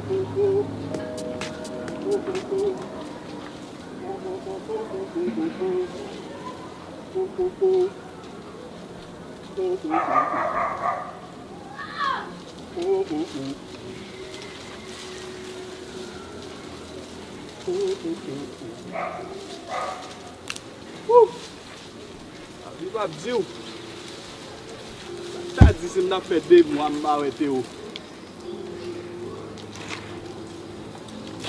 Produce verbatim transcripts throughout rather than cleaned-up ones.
Woo! Lavi p ap di w. Sa ta di si m t ap fè de mwa m pa wè Teo?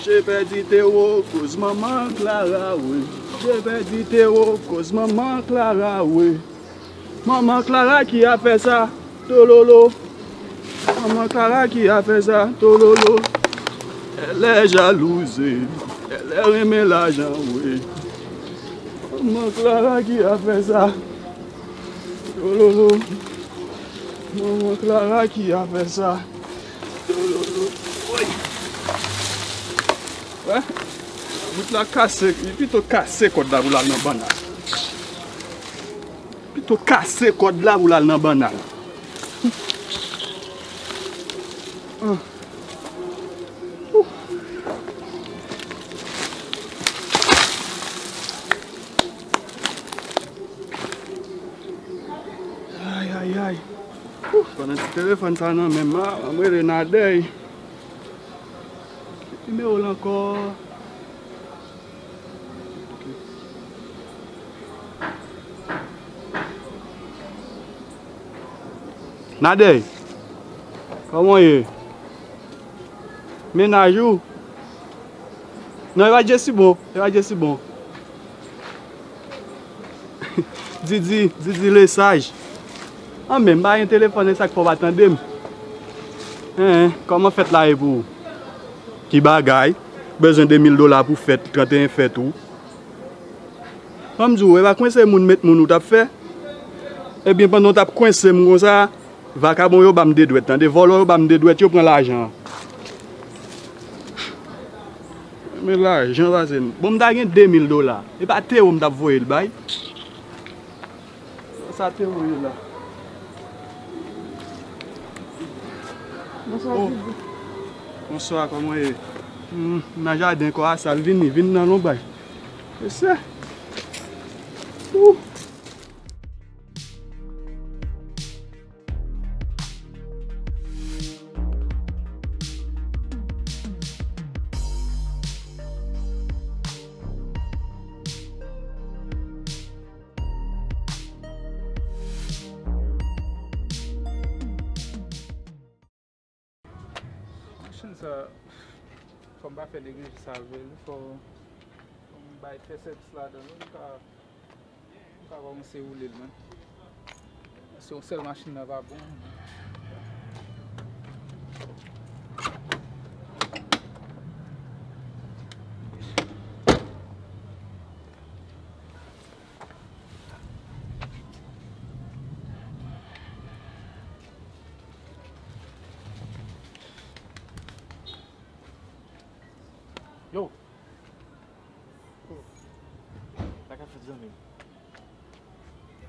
J'ai perdu Théo koz manman Clara, wi. J'ai perdu Théo koz manman Clara, wi. Manman Clara ki a fè sa, tololo. Manman Clara ki a fè sa, tololo. Elle est jalouse, elle renmen lajan, wi. Manman Clara ki a fè sa, tololo. Manman Clara ki a fè sa. Wè, bout la kase, li pito kase kòd la pou l al nan bannann. Pito kase kòd la pou l al nan bannann. Ay, ay, ay. Pandan ti telefòn sa nan men m, a, m rele Nadèy. Ki nimewo l ankò? Nadèy, kòman w ye? Mennaj ou? Non, e pa Jesi bon, e pa Jesi bon. Didi, Didi Lesaj. An men, m pa gen telefòn, e sa k fè w pa tande m. Hen, kòman fèt la ye pou ou? Ki bagay? Bezwen de mil dola pou fèt, trannteyen fèt ou. Ban m di w, e pa kwense moun met moun ou t ap fè? Ebyen, pandan w t ap kwense m konsa, vakabon yo ba m de dwèt, tande? Vòlò yo ba m de dwèt, yo pran lajan an. Men lajan sa se, bon, m ta gen de mil dola. E pa Teo m t ap voye l bay. Sa Teo ye la. Bonswa, oh, Didi. Bonswa, kòman w ye? Hmm, nan jaden, kò a sal, vini, vin nan lonbay. Mesye. Ouh. Machin sa, fò m pa fè neglije sa vre, li fò, fò m bay fè sèvis ladan l, wi, m ka, m ka kòmanse woule l, men. Se yon sèl machin nan pa bon. Yo! Sa ka fèt, zanmi m?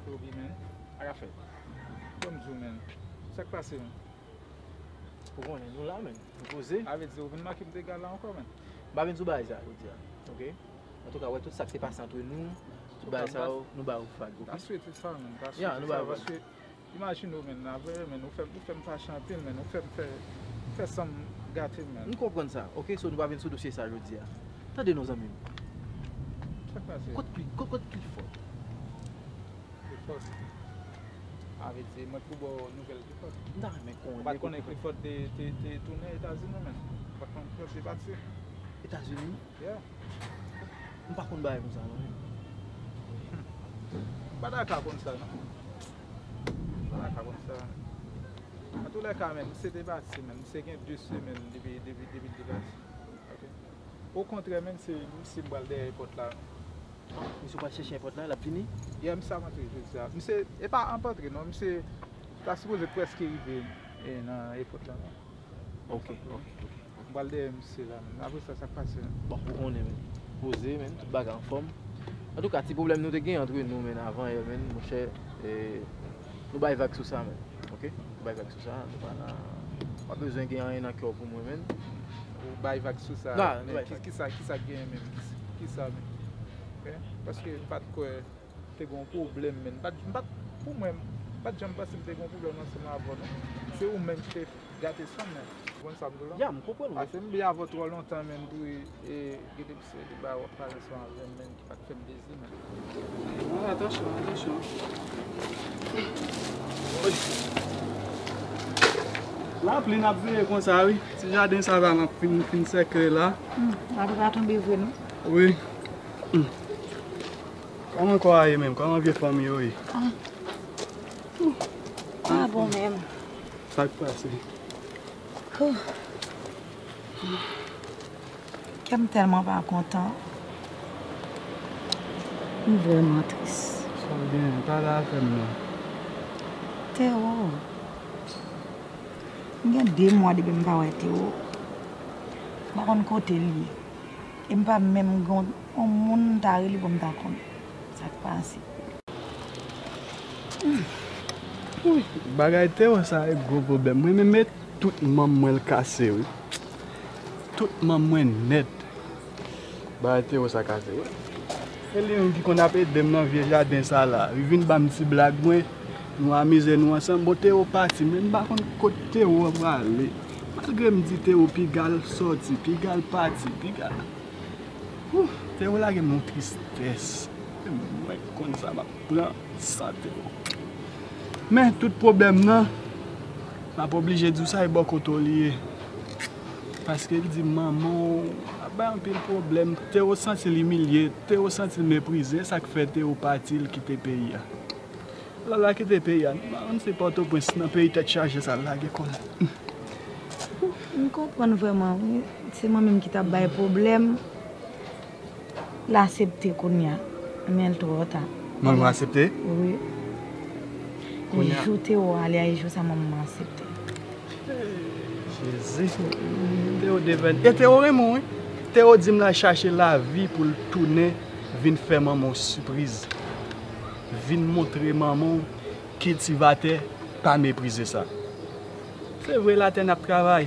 Kobe, man. Sa ka fèt? Ban m di w, man. Sa k pase, man? Ou konnen, nou la, man. Nou poze. Sa vle di, ou vin manke m dega la ankò, man. M pa vin sou bagay sa, jodi a. Oke? Antouka, wè tout sa k te pase antre nou, tout bagay sa yo, nou ba yo vag, oke? Ta swete sa, man. Ta swete sa, paske imajine w, man, apre, man, ou fè, ou fè m fache anpil, man, ou fè m fè, fè san m gate, man. M konprann sa, oke? So, nou pa vin sou dosye sa jodi a. Tande non, zanmi m. Sa k pase? Kot Cli-, kot, kot Clifford? Clifford? Sa vle di, mwen t pou ba w nouvèl Clifford. M ta renmen konnen. Ou pa t konnen Clifford te, te, te tounen Etazini, man? Ou pa t konnen Clifford te pati? Etazini? Yeah. M pa konn bagay konsa, non, men. M pa ta ka konn sa, non. M pa ta ka konn sa. Antoulèka, men, misye te pati, men. Misye gen de semèn depi, depi, depi l te pati. Ok. Okontrè, men, se misye m pral dèyè èpòt la. Misye pral chèche èpòt la, l ap vini? Yeah, misye ap antre jodi a. Misye, e pa ap antre, non. Misye ta sipoze prèske rive, e, nan èpòt la, non. Ok, ok, ok. M pral dèyè misye la, men. Apre sa, sa k pase, men? Bon, ou konnen, men. Poze, men. Tout bagay anfòm. Antouka, ti pwoblèm nou te gen antre nou, men, avan yè, men, monchè, e, nou bay vag sou sa, men. Ok? Nou bay vag sou sa. Nou pa nan, pa bezwen gen anyen nan kè w pou mwen, men. Ou bay vag sou sa. Men ki, ki sa, ki sa k genyen menm? Ki, ki sa menm? Paske m pa t kwè te gen yon pwoblèm, men m pa t, m pa t, pou mwen, m pa t janm panse m te gen yon pwoblèm ansanm avè w, non. Se ou menm ki te gate san mwen. Ou konprann sa m di w la? Ya, m konprann, wi. Paske m byen avè w twò lontan, men m dwe, e, gen de pse de bagay w ap pale ansanm avè m, men ki pa t fè m plezi, men. Atansyon, atansyon. Lapli n ap veye konsa, wi. Ti jaden sa va, n ap fin, fin sèkle la. Hmm, lapli pa tonbe vre, non? Wi. Hmm. Kòman kò a ye menm? Kòman vye fanmi yo ye? Ah. Pa bon menm. Sa k pase? Huh. Kè m tèlman pa kontan. M vrèman tris. Sa w genyen? Pale avè m non. Teo. M gen de mwa depi m pa wè Teo. M pa konn kote l ye. E m pa menm gen yon moun m ta rele pou m ta konn sa k pase. Wi, bagay Teo sa e gwo pwoblèm. Mwen menm e tout manm mwen l kase, wi. Tout manm mwen nèt. Bagay Teo sa kase, wi. E li menm ki konn ap ede m nan vye jaden sa la. Li vin ban m ti blag mwen. Nou amize nou ansanm. Bon, Teo pati, men m pa konn kot Teo prale. Malgre m di Teo piga l sòti, piga l pati, piga l Wouh, Teo lage m yon tristès. E mwen k konn sa m ap pran san Teo. Men tout pwoblèm nan, m ap oblije di w sa, e bò kote w li ye. Paske l di manman w ap bay anpil pwoblèm. Teo santi l imilye, Teo santi l meprize, e sa k fè Teo pati, l kite peyi a. Lala kite peyi a, m pa konn si Pòtoprens nan peyi tèt chaje sa l lage kò l. M konprann vrèman, wi. Se mwen menm ki t ap bay pwoblèm. L asepte kounye a. Men l twò ta. Manman asepte? Wi. Kounye a. Jou Teo ale a, e jou sa manman asepte. Jezi. Teo devèn. E Teo renmen w, wi. Teo di m l al chache lavi pou l tounen vin fè manman w sipriz. Vin montre manman w kiltivatè pa meprize sa. Se vre, latè n ap travay.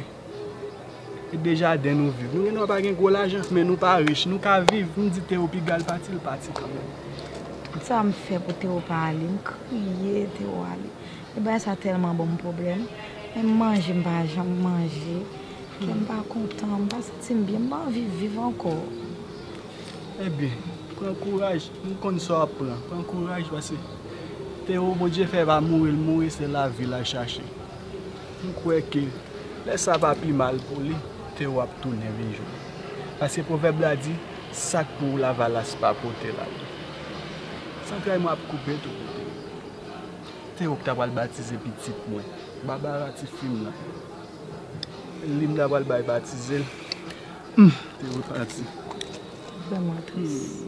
E de jaden nou viv. Nou gendwa pa gen gwo lajan, men nou pa rich, nou ka viv. M di Teo piga l pati, l pati kanmenm. Sa m fè pou Teo pa ale, m kriye Teo ale. E bagay sa tèlman ban m pwoblèm. Menm manje m pa janm manje. Kè m pa kontan, m pa santi m byen, m pa anvi viv ankò. Ebyen, pran kouraj, m konn sa w ap pran. Pran kouraj, paske Teo, Bondye fè pa mouri l mouri, se lavi l al chache. M kwè ke lè sa pa pi mal pou li, Teo ap tounen vin jwenn. Paske pwovèb la di, sa k pou lavalas pa pote l ale. Zantray mwen ap koupe tou pou Teo. Teo k ta pral batize pitit mwen. Babara ti fi m nan. Li m ta pral bay batize l. Hmm, Teo pati. Vrèman tris.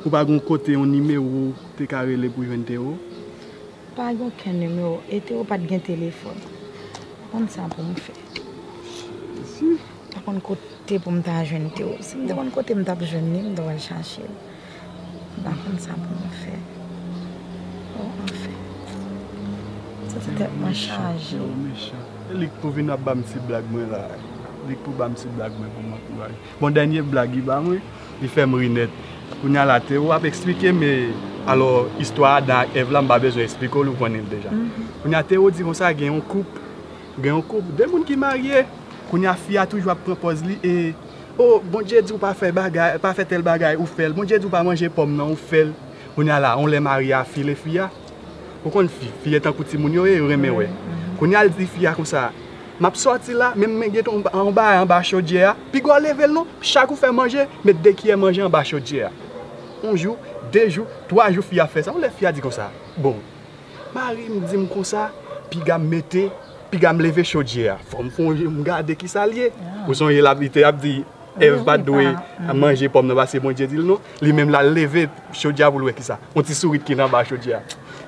Ou pa gen yon kote, yon nimewo ou te ka rele pou jwenn Teo? Pa gen okenn nimewo. E Teo pa t gen telefòn. Pa konn sa pou m fè. Si. Pa konn kote pou m ta jwenn Teo. Si m te konn kote m t ap jwenn li, m t ap al chache l. M pa konn sa pou m fè. Oh, anfen. Santi tèt mwen chaje. Teo mechan. E li k pou vin ap ba m ti blag mwen la. Li k pou ba m ti blag mwen pou m ankouraje. Bon, dènye blag li ba mwen, li fè m ri nèt. Kounye a la, Teo ap eksplike m, e, alò, istwa Adan ak Èv la, m pa bezwen eksplike w l, ou konnen l deja. Kounye a, Teo di konsa, gen yon koup, gen yon koup, de moun ki marye. Kounye a, fi a toujou ap pran pòz li, e, o, Bondye di w pa fè bagay, pa fè tèl bagay, ou fè l. Bondye di w pa manje pòm nan, ou fè l. Kounye a la, yon lè mari a file fi a. Ou konn fi, fi yo tankou timoun yo ye, yo renmen wè. Kounye a l di fi a konsa, m ap sòti la, men m gentan anba, anba chodyè a. Piga w leve l non, chak ou fè manje, met de kiyè manje anba chodyè a. Yon jou, de jou, twa jou fi a fè sa. Yon lè fi a di konsa, bon, mari m di m konsa, piga m mete, piga m leve chodyè a. Fò m fè yon, m gade kisa l ye. Ou sonje l ap, li te ap di, Èv pa t dwe manje pòm nan paske Bondye di l non. Li menm l al leve chodyè a pou l wè kisa. Yon ti sourit ki nan anba chodyè a.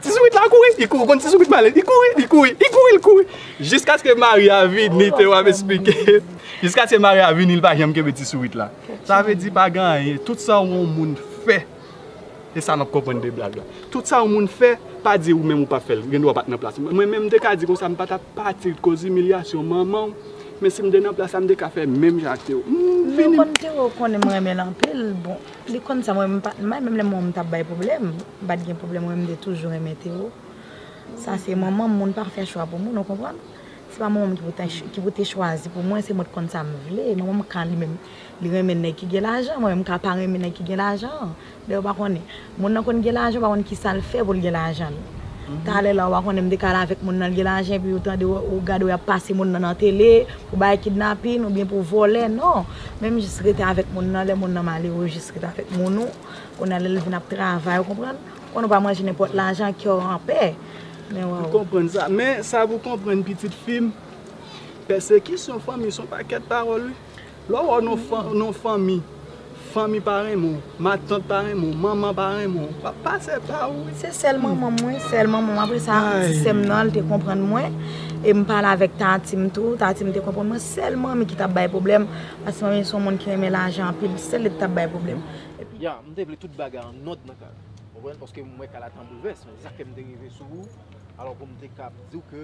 Ti sourit la kouri, li kouri, konn ti sourit malè, li kouri, li kouri, li kouri, li kouri. Jiskaske mari a vini, Teo ap eksplike. Jiskaske mari a vini, li pa janm kenbe ti sourit la. Sa vle di pa gen anyen. Tout sa yon moun fè, e sa m ap konprann de blag la. Tout sa yon moun fè, pa di ou menm ou pa fè l. Gendwa w pa t nan plas. Mwen menm, m te ka di konsa, m pa t ap pati koz imilyasyon manman w. Men si m te nan plas la, m te ka fè menm jan ak Théo. M Men vini. Ou konn Théo, konnen m renmen l anpil. Bon, li konn sa, mwen menm, pa- mwen menm lè mwen t ap bay pwoblèm, m pa t gen pwoblèm, mwen menm m te toujou renmen Théo. Sa se manman m, moun pa fè chwa pou moun, ou konprann? Se pa manman m ki pou te, ki pou te chwazi pou mwen, se mwen k konn sa m vle. Manman m ka li menm, li renmen nèg ki gen lajan, mwen menm m ka pa renmen nèg ki gen lajan. Dayè ou pa konnen. Moun nan konn gen lajan, ou pa konn kisa l fè pou l gen lajan l. Talè la, ou pa konnen, m te ka al avèk moun nan, l gen lajan, epi ou tande, ou, ou gade, ou y ap pase moun nan nan tele, pou bay kidnapin, oubyen pou vòlè, non. Men m jis rete avèk moun nan, lè moun nan malere, ou jis rete avèk moun ou. Kounye a, lè l vin ap travay, ou konprann? Konnen ou pa manje nenpòt lajan, kè w anpè. Men waw. M konprann sa. Men sa pou konprann, pitit fi m, pèsekisyon fanmi se yon pakèt pawòl, wi. Lè w wè w nan fanmi, fanmi pa renmen w, matant pa renmen w, manman pa renmen w, w ap pase pa w wi. Se sèl manman m wi, sèl manman m. Apre sa, ti sè m nan, li te konprann mwen. E m pale avèk tati m tou, tati m te konprann mwen. Sèl manmi ki t ap bay pwoblèm, paske manmi se yon moun ki renmen lajan anpil, sèl li t ap bay pwoblèm. Ya, m te vle tout bagay an nòd nan kay la. Ou konprann? Paske m wè kay la t an boulvès, men se sa k fè m te rive sou ou. Alò pou m te ka di w ke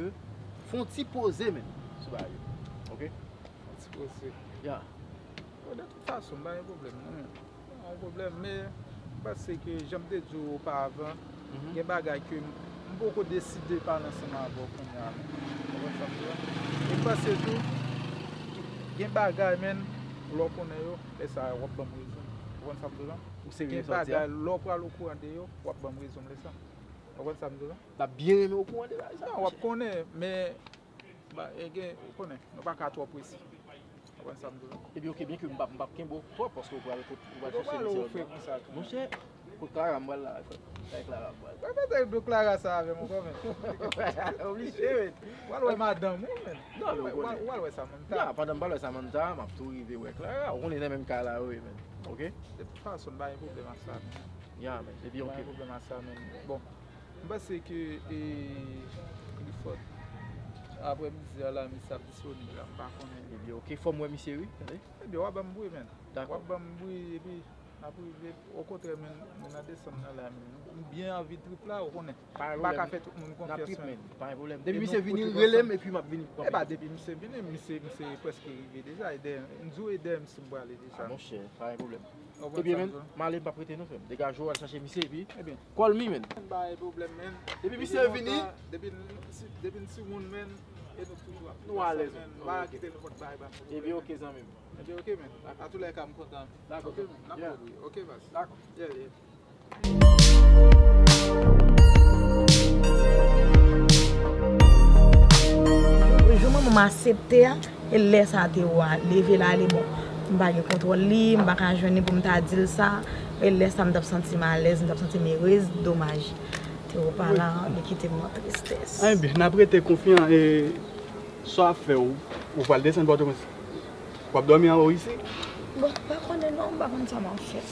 fè yon ti poze menm sou bagay yo. Oke? Yon ti poze. Ya. Bon, de tout fason, m pa gen pwoblèm non. M pa gen pwoblèm, men m panse ke jan m te di w oparavan, gen bagay ke m, m poko deside pale ansanm avè w kounye a non. Ou konprann sa m di w la? E m panse tou, gen bagay, menn, lè w konnen yo, lè sa a, w ap ban m rezon. Ou konprann sa m di w la? Gen bagay, lè w pral okouran de yo, w ap ban m rezon lè sa a. Ou konprann sa m di w la? L ap byen renmen okouran de bagay sa a. Non, w ap konnen, men Ba, e gen, ou konnen, nou pa ka twò prese. Ou konprann sa m di w la? Ebyen, oke, byen ke m p ap, m p ap kenbe w twòp, paske ou pral, ou pral chèche misye lòt bò. Monchè, kot Clara m pral la, frè? Kay Clara m pral. Mwen pa t ap do Clara sa avè m ankò, men. Oblije, men. W al wè madanm ou, men. Non, men ou konnen. W al wè Samantha. Ya, pandan m pral wè Samantha, m ap tou rive wè Clara. Ou konnen nan menm kay la yo ye, men. Oke? De tout fason, m pa gen pwoblèm ak sa, men. Ya, men. Ebyen, oke. M pa gen pwoblèm ak sa, men. Bon. M panse ke e, Clifford, aprè midi a la, misye ap disponib la, m pa konnen. Ebyen, oke, fò m wè misye wi, tande. Ebyen, w ap ban m bri, menn. W ap ban m bri, epi n ap rive, okontrè, menn, nou nan desanm nan la, menn. M byen anvi trip la, ou konnen. M pa ka fè tout moun konfyans, menn. Pa gen pwoblèm. Depi misye vini, rele m, epi m ap vini. E pa depi misye vini, misye, misye prèske rive deja, e dèyè, m di w e dèyè misye m prale deja. A, monchè, pa gen pwoblèm. Ebyen, menn, m ale, m p ap rete non, frè m. Degaje w, al chache misye, epi call me, menn. Bay pwoblèm, menn. Depi misye vini. Depi n si, depi n si moun, menn, e nou toujou ap. Nou alèz, menn. M pa kite nenpòt bagay ban m pwoblèm. Ebyen, oke, zanmi m. Ebyen, oke, menn. A tou lè ka, m kontan. Dakò. Oke, menn. N ap kouri. Oke, baz. Dakò. Yeah, yeah. Jou manman m aksepte a, e lè sa a Théo a leve l ale, bon, m pa gen kontwòl li, m pa ka jwenn li pou m ta di l sa. E lè sa a m t ap santi m alèz, m t ap santi m erez, domaj. Théo pa la, li kite m nan tristès. Enben, n ap rete konfyan e Sa w ap fè, ou, ou pral desann Pòtoprens? W ap dòmi anwo isi? Bon, m pa konnen non, m pa konn sa m ap fè.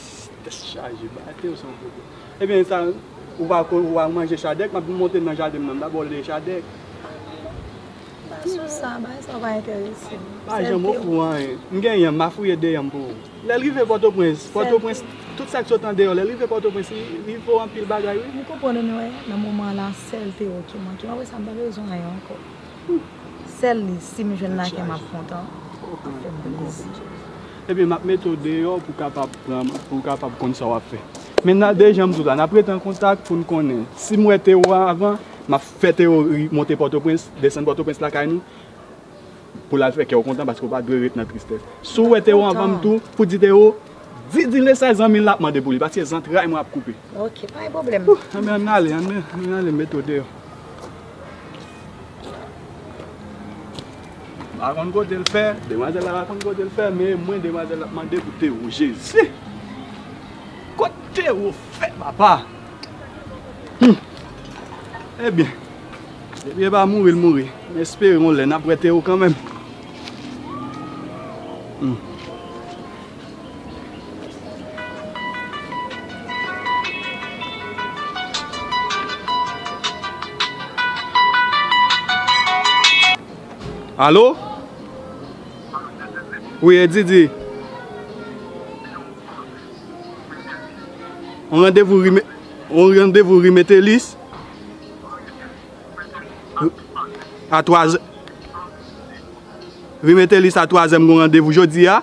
Tèt chaje, ba Théo se yon pwoblèm. Ebyen, sa, ou pa ko, ou pa manje chadèk, m ap monte nan jaden m nan, m ta ba w lè chadèk. M pa sou sa, bagay sa yo pa enterese m. Pa janm okouran anyen. M gen yanm, m a fouye de yanm pou ou. Lè l rive Pòtoprens, Pòtoprens, tout sa k sot andeyò, lè l rive Pòtoprens, li, li vo anpil bagay, wi. M konprann ou, wè, nan moman an la, sèl Théo ki manke m. Apre sa, m pa bezwen anyen ankò. Sèl li, si m jwenn lakay m ap kontan, ap fè m plezi. Ebyen, m ap mete w deyò pou w kapab pran, pou w kapab konn sa w ap fè. Men n a, deja m di w la, n ap rete an kontak pou n konnen. Si m wè Théo avan, m ap fè Théo ri-, monte Pòtoprens, desann Pòtoprens lakay nou, pou l al fè kè w kontan, paske w pa dwe ret nan tristès. Si w wè Théo anvan m tou, pou di Théo, di, di l se zanmi l l ap mande pou li, paske zantray mwen ap koupe. Ok, pa gen pwoblèm. Anben, ann ale, ann, ann ale, m mete w deyò. M pa konn kote l fè, demwazèl la pa konn kote l fè, men mwen demwazèl la ap mande pou Théo. Jezi! Kot Théo fè, papa? Hmm. Ebyen, depi e pa mouri l mouri, m espere yon lè n ap wè Théo kanmenm. Hmm. Alo? Wi, e Didi. On randevou ri Me-, on randevou ri Metelis. A twa zè. Rue Métellis a twazè, m gon randevou jodi a.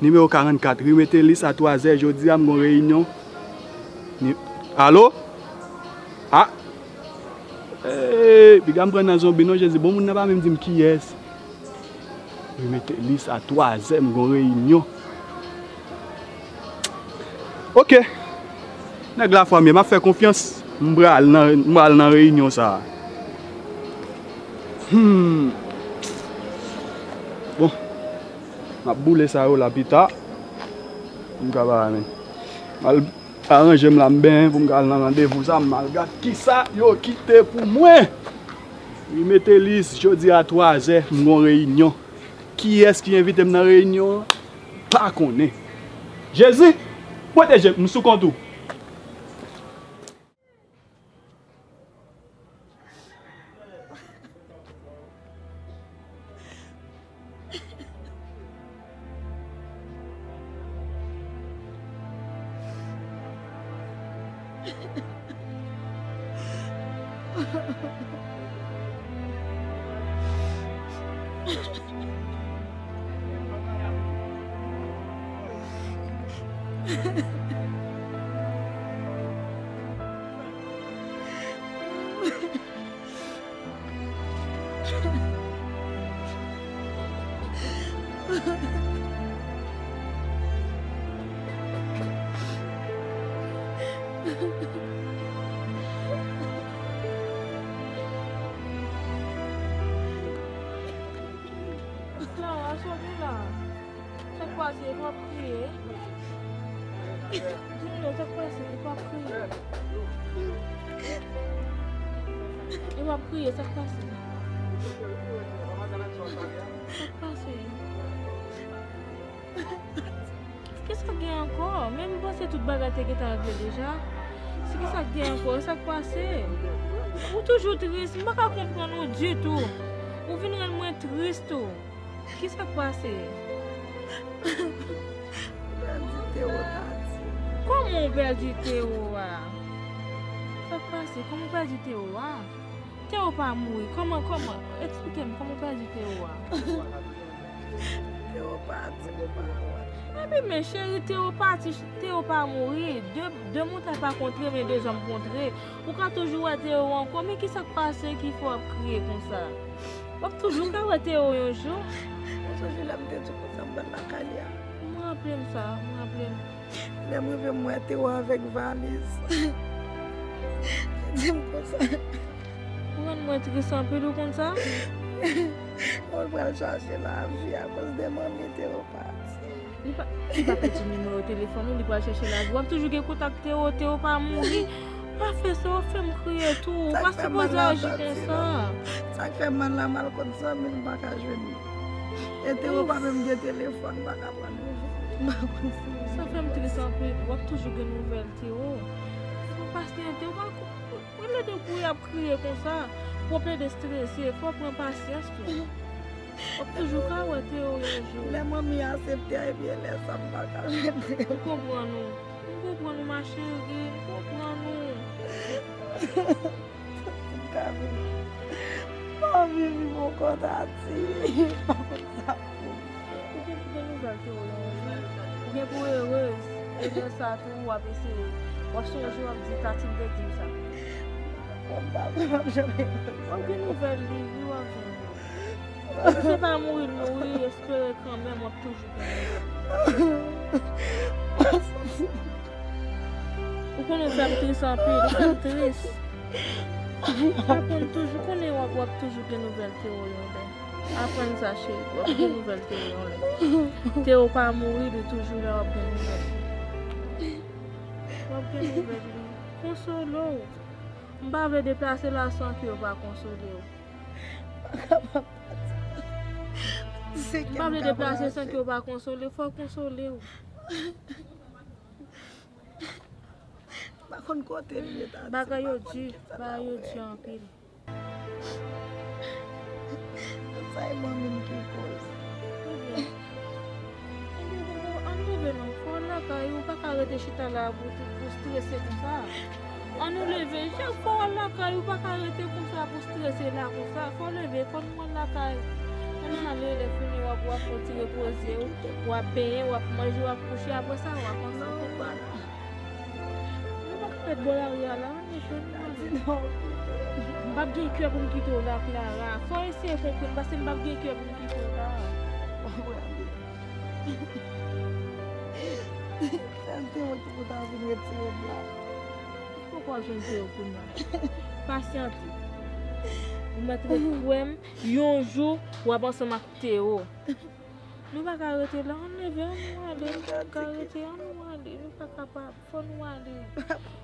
Nimewo karannkat, Rue Métellis a twazè jodi a, m gon reyinyon. Ni-, alo? Ah! Eey, piga m pran nan zonbi non, Jezi. Bon, moun nan pa menm di m kiyès. Rue Métellis a twazè, m gon reyinyon. Ok. Nèg Lafwa m ye, m ap fè konfyans. M pral nan, m pral nan reyinyon sa a. Hmm. Bon. M ap boule sa yo la pita. M ka pa men. M al aranje m la m benyen pou m ka al nan randevou sa, m al gad kisa yo kite pou mwen. Rue Métellis, jodi a twazè, m gon reyinyon. Kiyès ki envite m nan reyinyon an? Pa konnen. Jezi, pwoteje m, m sou kont ou. Clara, sòti la. Sa k pase? Epa w ap kriye? Di m non, sa k pase? Epa w ap kriye? Epa w ap kriye, sa k pase? Sa k pase? Kisa k gen ankò? Men m panse tout bagay te gentan regle deja. Se kisa k gen ankò? Sa k pase? Ou toujou tris. M pa ka konprann ou ditou. Ou vin rann mwen tris tou. Kisa k pase? Pèdi Teo, Tati. Kòman w pèdi Teo a? Sa k pase? Kòman w pèdi Teo a? Teo pa mouri. Kòman, kòman? Eksplike m, kòman w pèdi Teo a? Teo pati, mwen pa konn. Epi men cheri, Teo pati, Teo pa mouri. De, de montay pa kontre, men de zanm kontre. Ou ka toujou wè Teo ankò, men kisa k pase ki fè w ap kriye konsa? W ap toujou ka wè Teo yon jou. Ou sonje lè m te di w konsa m pral lakay li a? M raple m sa, m raple m. Lè m rive m wè Teo avèk valiz. Li di m konsa. Ou rann mwen tris anpil, ou konn sa? Mwen pral chache lavi akoz de manmi Teo pati. Li pa, li pa pèdi nimewo telefòn ou, li pral chèche lavi. W ap toujou gen kontak Teo, Teo pa mouri. Pa fè sa, w ap fè m kriye tou. Ou pa sipoze aji konsa. Sa k fè m mal la, m al kot zanmi m, m pa ka jwenn li. E Teo pa menm gen telefòn, m pa ka pran nouvèl. M pa konn si. Sa fè m tris anpil. W ap toujou gen nouvèl Teo. Fò w pa strese, Teo pa ko-, rele de kou y ap kriye konsa. Fò w plede strese, fò w pran pasyans tou. W ap toujou ka wè Teo yon jou. Lè manmi aksepte a, ebyen lè sa m pa ka jwenn Teo. M konprann ou. M konprann ou, ma chérie, m konprann ou. M ka viv. M anvi viv ankò, Tati. M pa konn sa pou m fè. Ou gen, gen nouvèl Teo yon jou. Ou gen pou erez. E lè sa tou, w ap eseye. W ap sonje, w ap di, Tati m te di m sa. Bon, m pa konn, m ap jwenn. W ap gen nouvèl li, wi, w ap jwenn li. Si se pa mouri l mouri, espere kanmenm, w ap toujou gen nouvèl. Ou konnen w fè m tris anpil, ou fè m tris. Aprann toujou, konnen w ap, w ap toujou gen nouvèl Teo yon lè. Aprann sa, cheri, w ap gen nouvèl Teo yon lè. Teo pa mouri, li toujou la, w ap gen nouvèl li. W ap gen nouvèl li. Konsole w. M pa vle deplase la san ke yo pa konsole w. M pa vle deplase san ke yo pa konsole w, fò w konsole w. M pa konn kote l ye, Tati. Bagay yo di, bagay yo di anpil. Sa e manmi m ki koz. Ebyen, ebyen, ann leve non, fò w lakay ou, ou pa ka rete chita la pou, pou strese konsa. Ann nou leve, Jacques, fò w al lakay, ou pa ka rete konsa pou strese la konsa. Fò w leve, fò nou al lakay. Ann ale, lè fini w ap, w ap fè yon ti repoze w, w ap benyen, w ap manje, w ap kouche, apre sa w ap ansanm pou bal. Nou pa ka ret bò lari a la, ann leve, ann ale. M p ap gen kè pou m kite w la, Clara. Fò w eseye konprann, paske m p ap gen kè pou m kite w la. Mwen ale. Sa m te wont pou ta vin retire m la. Poukò w jwenn Théo kounye a? Pasyante. Ou mèt ret kwè m, yon jou, w ap ansanm ak Théo. Nou pa ka rete la, ann leve, ann nou ale, nou pa ka rete, ann nou ale, nou pa kapab, fò nou ale.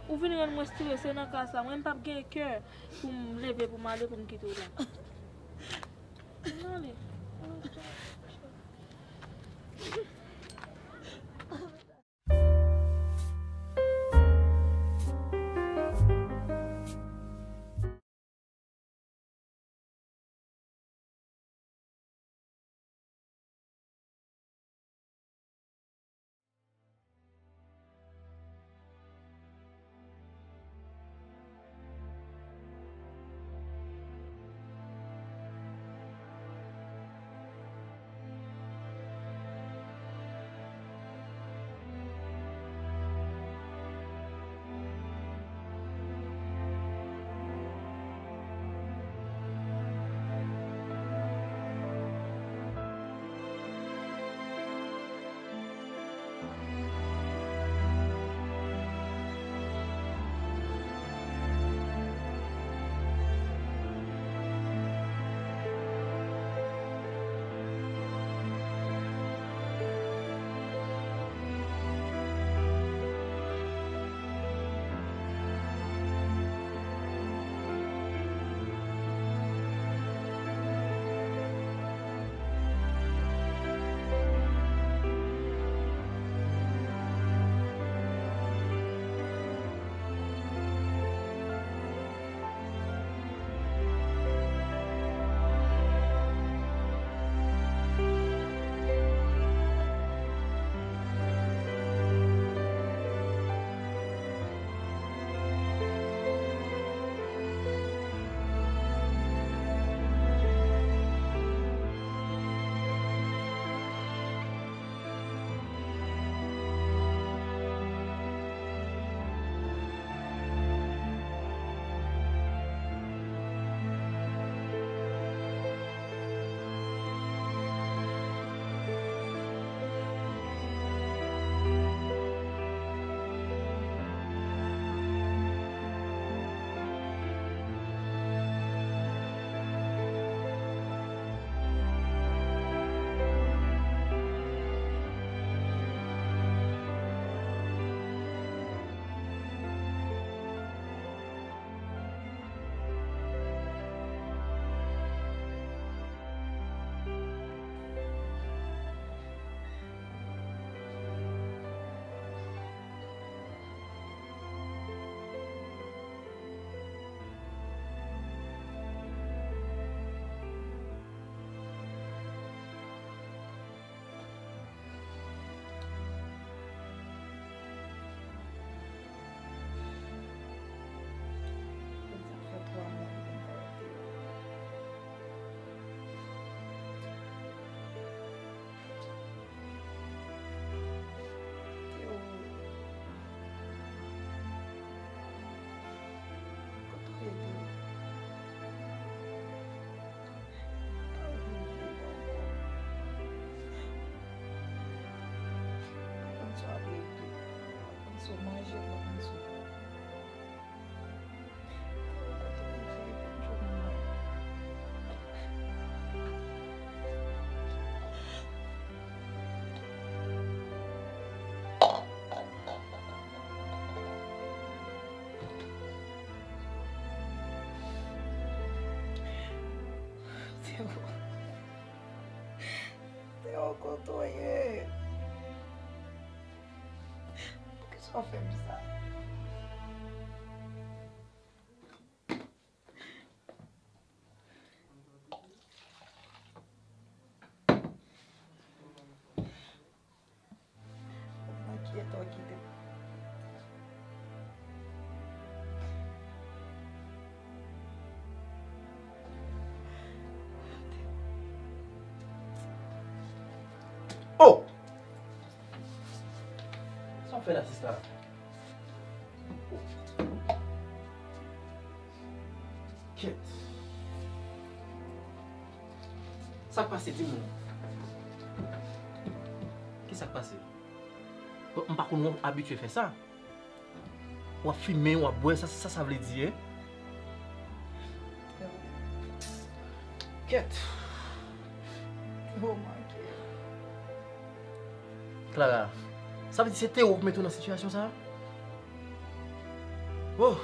Ou vin rann mwen strese nan kay sa, mwen m p ap gen kè pou m leve, pou m ale, pou m kite w la. Ann ale. Théo, Théo, kote w ye? Poukisa w fè m sa? Mwen kite w kite m. Oh! Sa w fè la, sista? Oh. Kèt. Sa k pase, di m non. Ki sa k pase? Bon, m pa konn ou abitye fè sa. W ap fimen, w ap bwè, sa, sa, sa vle di, en? Kèt. Oh my God. Clara, sa vle di se Théo ki mete w nan sitiyasyon sa? Oh!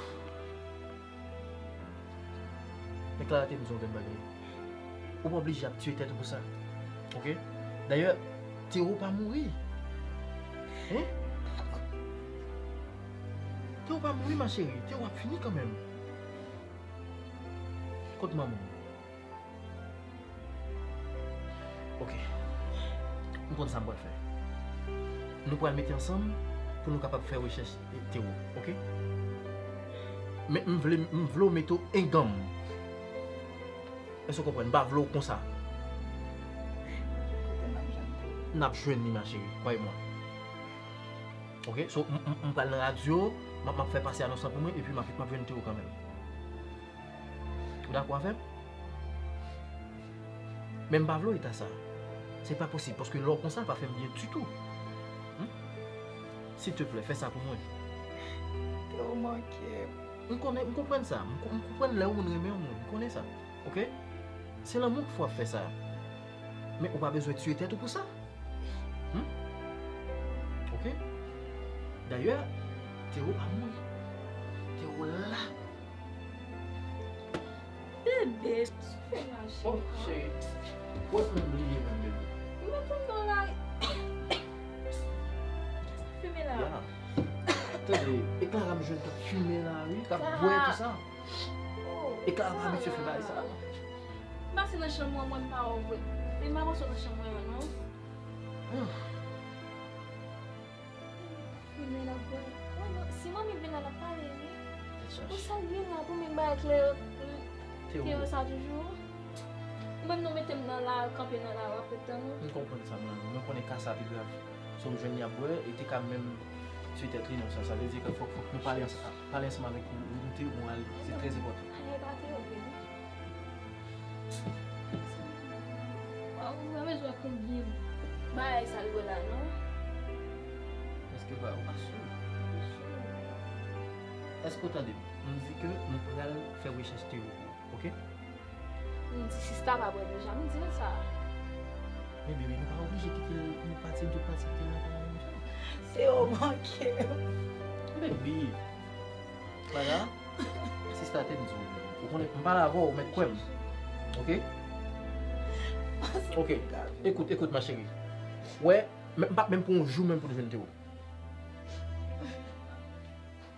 Men Clara te di yon grenn bagay. Ou pa oblije ap tiye tèt ou pou sa. Oke? Dayè, Théo pa mouri. Hein? Théo pa mouri, ma chérie. Théo ap fini kanmenm. Kot manman w? Oke. M konn sa m pral fè. Nou pral mete ansanm pou nou kapab fè rechèch, e, Théo, oke? Men m vle, m vle w mete w enganm. Èske w konprann? M pa vle w konsa. Kote n ap jwenn Théo? N ap jwenn li, ma chérie, kwè mwen. Oke? So, m, m, m pral nan radyo, m ap, m ap fè pase anons lan pou mwen, epi m ap, m ap jwenn Théo kanmenm. Ou dakò avè m? Men m pa vle w eta sa. Se pa posib, paske lè w konsa, l pa fè m byen ditou. Hmm? Silteplè, fè sa pou mwen. Théo manke m. M konnen, m konprann sa. M, m konprann lè yon moun renmen yon moun. M konnen sa. Oke? Se lanmou k fè w ap fè sa. Men ou pa bezwen tiye tèt ou pou sa. Hmm? Oke? Dayè, Théo pa mouri. Théo la. Bebe, sa w fè la, cheri? Oh, cheri. Ou wè m bliye menm, bebe. Ou mete m nan lari. Kisa w ap fimen la? Ya. Tande, e Clara m jwenn k ap fimen la, wi, k ap bwè, tou sa. Oh, e Clara pa abitye fè bagay sa. M pase nan chanm mwen, mwen m pa wè w vre. Men m pa panse w nan chanm mwen an, non. Ah. Fimen l ap bwè. Mwen, non, si manmi vin la, l ap pale, wi. Tèt chaje. Pou sa l vin la, pou menm bagay klè, klè sa toujou. Ou menm nou mete m nan la, kanpe nan la, w ap ret tann ou. M konprann sa, manmi. Mwen konnen ka sa pi grav. So m jwenn li ap bwè, e te ka menm tiye tèt li, non, sa, sa vle di ke fòk, fòk nou pale ansanm, pale ansanm avèk ou, ou te, ou al, se trè enpòtan. Ay, pa te yo vre, non. Waw, ou pa bezwen konbyen bagay sa l wè la, non. Èske w pa, ou pa si? Èske w tande m? M di ke nou pral fè rechèch Théo pou ou, oke? M di sista pa bwè deja, m di l sa. Men bebe, nou pa oblije kite l, nou pati, nou tout pati kite l nan kay la menm jan. Théo manke m. Bebe. Clara, sista te di w, ou konnen, m pale avè w, ou mèt kwè m. Oke? Oke. Ekout, ekout, ma chérie. Wè, m, m p ap menm pran yon jou menm pou n jwenn Théo.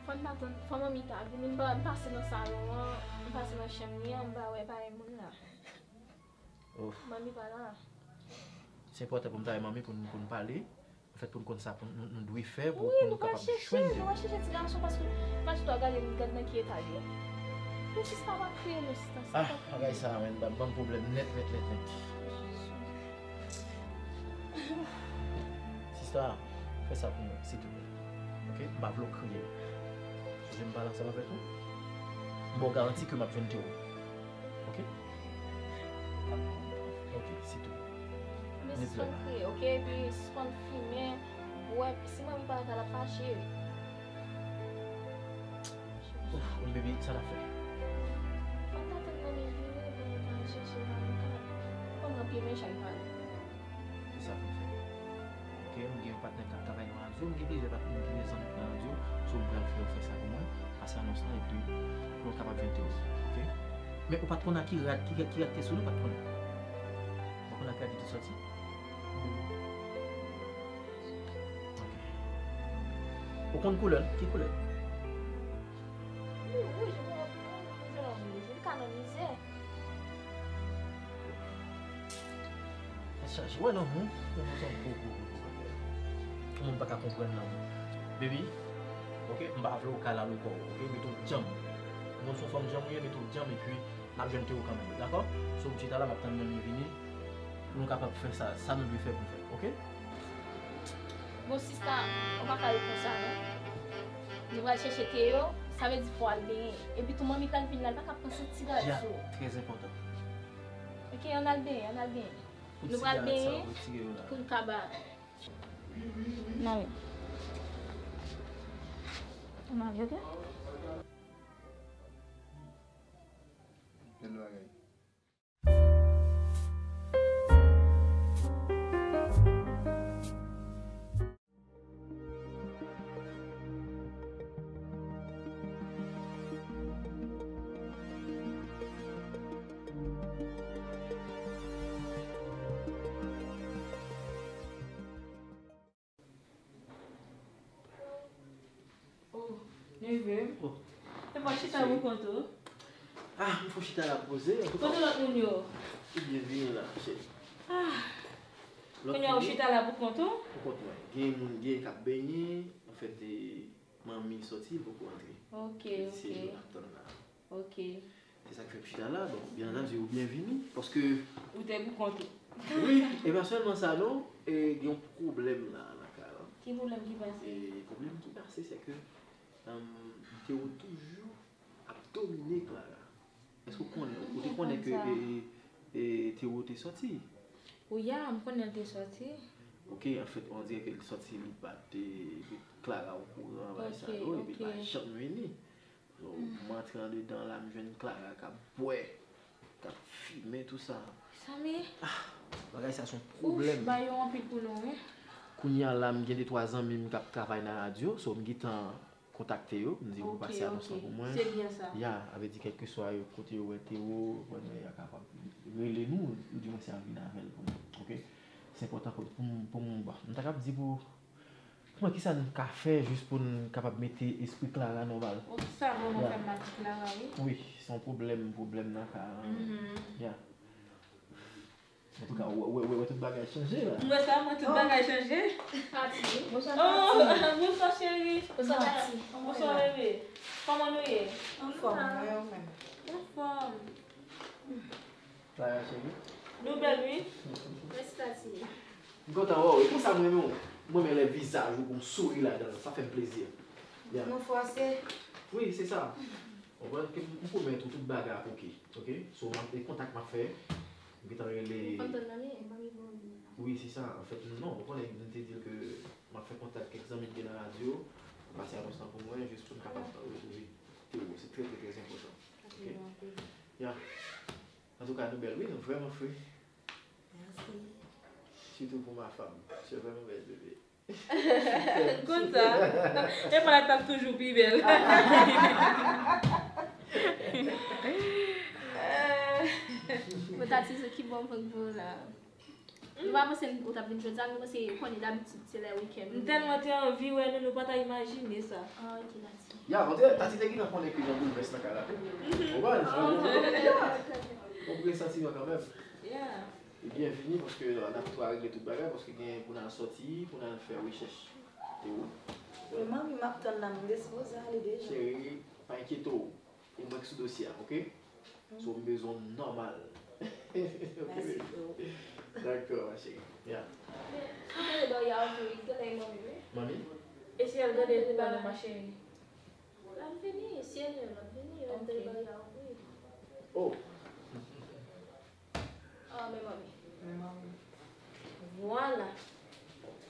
Fò n pa tann, fò manmi ta vini, m pa, m pase nan salon an, m pase nan chanm li an, m pa wè pa gen moun la. Ouf. Manmi pa la. Se enpòtan pou m ta wè manmi pou n, pou n pale. Anfèt, pou n konn sa pou nou, nou dwe fè pou, wi, pou nou kapab jwenn de. Wi, nou pral chèche ti gason paske m pa chita gade m gad nan ki eta l ye. Pou sista pa kriye non, sista, sista pa kriye. Ah, bagay sa a, menm, ban, ban m pwoblèm nèt, nèt, nèt, nèt. Sista, fè sa pou mwen, silteplè. Oke? M pa vle w kriye. Ou vle m pale ansanm avèk ou? M ba w garanti ke m ap jwenn Théo. Oke? Oke, se tou. Men sispann kriye, oke? Epi sispann fimen. Ou wè, si manmi pa la, l ap fache. Ouf, baby, sa n ap fè? Fò n ta tann manmi vini pou nou ta al chèche l la, nou ka pran pye men chay pale. Se sa pou n fè. Oke, m gen yon patnè k ap travay nan radyo, m gen plizyè patnè, m gen zanmi nan radyo, so m pral fè yo fè sa pou mwen, pase anons lan epi pou nou kapab jwenn Théo, oke? Men ou pa t konn a ki rad, ki, ki rad te sou li, ou pa t konnen? Ou pa konn a ki rad li te sòti? Oke. Ou konn koulè l? Ki koulè l? Li wouj, mwen, mwen, mwen, mwen, mwen, li ka nan mizè. Tèt chaje. Wè lanmou, lanmou se yon gwo, gwo, gwo, gwo bagay. Yon moun pa ka konprann lanmou. Baby, oke, m pa vle w kale al kò w, oke? Mete w djanm. Mwen se yon fanm djanm ou ye, mete w djanm epi n ap jwenn Théo kanmenm, dakò? So, m chita la, m ap tann manmi vini pou nou kapab fè sa, sa nou dwe fè pou n fè, oke? Bon, sista, ou pa ka ret konsa, non. Nou pral chèche Théo, sa vle di fò al benyen. Epi tou, manmi pral vin la, li pa ka pran santi gad sou ou. Trè enpòtan. Ok, ann al benyen, ann al benyen. Nou pral benyen pou n ka ba. N ale. N ale, ok? Bèl bagay. Oh, neve. Oh. E pa chita pou kont ou? Ah, m fò chita la poze. Antouka, kote lòt moun yo? Ou byenvini la, cheri. Ah. Kounye a ou chita la pou kont ou? Pou kont mwen. Gen moun, gen k ap benyen. Anfèt, e, manmi soti, li poko antre. Ok, ok. Se yo n ap tann la. Ok. Se sa k fè m chita la. Bon, byen antandi, ou byenvini, paske ou te pou kont ou. Wi, e pa sèlman sa non, e gen yon pwoblèm la, nan kay la. Ki pwoblèm ki pase? E pwoblèm ki pase, se ke, um, Théo toujou ap domine Clara. Èske ou konnen, ou te konnen ke, e, e, Théo te soti? Wi, ya, m konnen l te soti. Ok, anfèt, on dirè ke l soti, li pa te met Clara okouran bagay sa yo, epi l pa janm vini. So, m antre andedan la, m jwenn Clara k ap bwè, k ap fimen, tou sa. Mezanmi. Ah, bagay sa se yon pwoblèm. Ou bay yo anpil pou nou, wi. Kounye a la, m gen de twa zanmi m k ap travay nan radyo, so m gentan kontakte yo, m di yo pou pase anons lan pou mwen. Se byen sa. Ya, sa vle di kèlkeswa yo, kote yo wè Théo, yo kapab rele nou, yo di mwen se al vin avè l pou mwen. Ok? Se enpòtan pou, pou, pou m, bon, m ta kab di pou Kòman, kisa n ka fè jis pou n kapab mete espri Clara nòmal? Oh, sa vrèman fè m mal pou Clara, wi. Wi, se yon pwoblèm, pwoblèm nan ka. Ya. Antouka, wè, wè, wè, wè tout bagay chanje la. M wè sa, m wè tout bagay chanje. Tati, bonswa, Tati. Oh, bonswa, cheri. Bonswa, Tati. Bonswa, bebe. Kòman nou ye? Anfòm, mwen, ou menm? Anfòm. Clara cheri. Nou bèl, wi. Mèsi, Tati. M kontan wè w. E konsa m renmen w. M renmen lè vizaj ou gon souri ladan l. Sa fè m plezi. Ya. Nou fòse. Wi, se sa. Ou konprann ke m pwomèt ou tout bagay ap oke. Oke? So, m ap, e kontak m ap fè. M gentan rele. Ou konn tann nan men, m pa gen pwoblèm. Wi, se sa. Anfèt, non, ou konnen m te di l ke m ap fè kontak kèk zanmi ki gen nan radyo. Pase anons lan pou mwen, jis pou n kapab retwouve Théo. Se trè, trè, trè enpòtan. Oke? Ya. Antouka, nou bèl, wi, nou vrèman fre. Mèsi. Sitou pou ma femme. Se vrèman bèl bebe. Konsa. E pa t ap toujou pi bèl. Mwen ta di se ki bon vag pou la. Nou pa panse ou t ap vin jodi a, nou panse konnen dabitid se lè wikenn. M tèlman te anvi wè nou, nou pa ta imajine sa. Ah, ok, Tati. Ya, on dirè Tati te gentan konnen ke gen boulvès nan kay la tou. Ou konprann? Ou gen santiman kanmenm. Ya. E byenvini, paske n ap tou regle tout bagay, paske gen pou n al sòti, pou n al fè rechèch. E ou? Men manmi, m ap tann la, m dispoze ale deja. Cheri, pa enkyete w. E mwen ki sou dosye a, oke? So, m bezwen w nòmal. Mèsi, bro. Dakò, ma chérie. Ya. Ou tande dòyè a ouvri, li genlè e manmi, wi. Manmi? E si al gade pou nou, ma chérie? L ap vini, si e lè l ap vini, l ap tande dòyè a ouvri. Oh. Ah, men manmi. Men manmi. Vwala.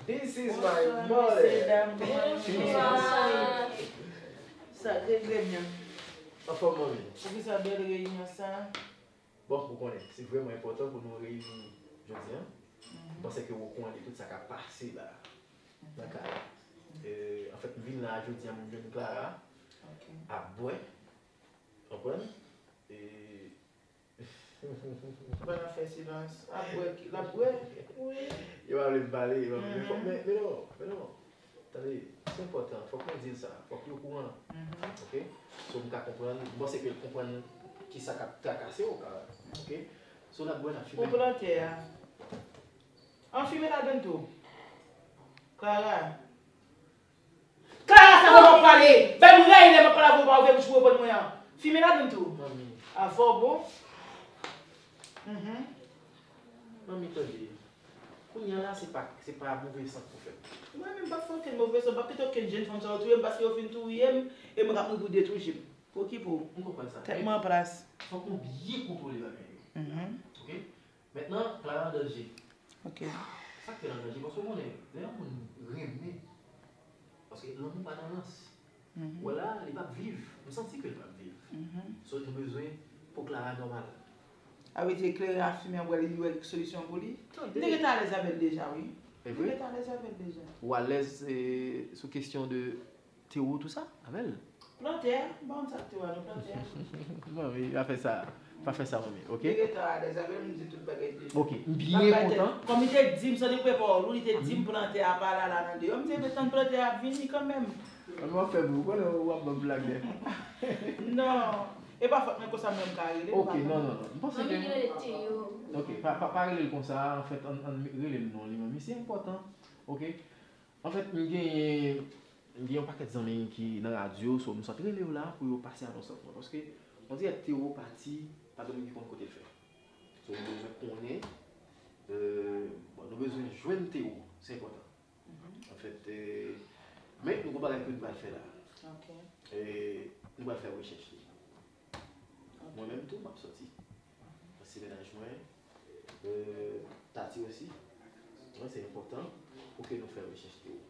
This is my mother. Bonswa, mesye, dam, kòman nou ye? Bonswa. Sa k regle byen? Anfòm, manmi. Poukisa bèl reyinyon sa? Bon, ou konnen, se vrèman enpòtan pou nou reyini jodi a. M panse ke ou okouran de tout sa k ap pase la, nan kay la. E, anfèt, m vin la jodi a, m jwenn Clara ap bwè, konprann? E, Ban nan fè silans. Ap bwè ki, l ap bwè? Wi. Yo pa vle m pale, yo pa vle. Men fòk, men, men non, men non. Tande, se enpòtan, fòk nou di l sa. Fòk li okouran. Oke? So, m ka konprann, m panse ke l konprann kisa k ap trakase w, ka, oke? So, n ap bwè, n ap fimen. Ou plante a. An fimen ladann tou. Clara. Clara, sa fè w ap pale? Bay m rèy lè m ap pale avè w, pa ouvè bouch ou reponn mwen an. Fimen ladann tou. Manmi. A fò w bon. Mhm. Manmi, tande. Kounye a la, se pa, se pa move sant pou fè. Mwen menm, m p ap fè okenn move sant, m p ap kite okenn jèn fanm sa yo touye m, paske yo fin touye m, e mwen k ap mouri pou detwi je m. Okipe w. M konprann sa. Tèt mwen an plas. Fòk nou byen kontwole bagay yo. Mhm. Ok? Mentnan, Clara an danje. Ok. Sa k fè l an danje? Paske w konnen, lè yon moun renmen, paske lanmou pa nan rans. Mhm. Wè la, li p ap viv. M santi ke l p ap viv. Mhm. So, nou bezwen pou Clara nòmal. A vle di eklere a fimen an, wè li wè solisyon pou li. Tande. Li te gentan alèz avè l deja, wi. E vre? Li te gentan alèz avè l deja. Ou alèz, eh, sou kesyon de Tewo, tou sa, avè l? Plantè, m pa konn sa k Tewo a non, plantè. Bon, wi, pa fè sa, pa fè sa, manmi, ok? Li gentan alèz avè l, m di tout bagay deja. Ok, m byen kontan. Kòm li te di m, sa te koupe pawòl ou, li te di m plantè a pa la la nan deyò, m te vle tann plantè a ap vini kanmenm. Mwen, w ap fè bri, w konnen w ap ban blag nèt. Non, e pa fòt mwen konsa mwen m ka rele. Ok, non, non, non. M panse ke... Manmi rele Tewo. Ok, pa, pa, pa rele l konsa, anfèt, ann, ann rele l non li, manmi, se enpòtan. Ok? Anfèt, m genyen, m gen yon pakèt zanmi ki nan radyo, so m sot rele yo la pou yo pase anons lan pou mwen. Paske, on dirè Tewo pati, pa gen moun ki konn kote l fè. So, nou bezwen konnen, euh, bon, nou bezwen jwenn Tewo, se enpòtan. Mhm. Anfèt, euh, men nou gon bagay ke nou pral fè la. Ok. Euh, nou pral fè rechèch li. Ok. Mwen menm tou, m ap soti. Pase mennaj mwen, euh, Tati osi. Mwen, se enpòtan pou ke nou fè rechèch Tewo.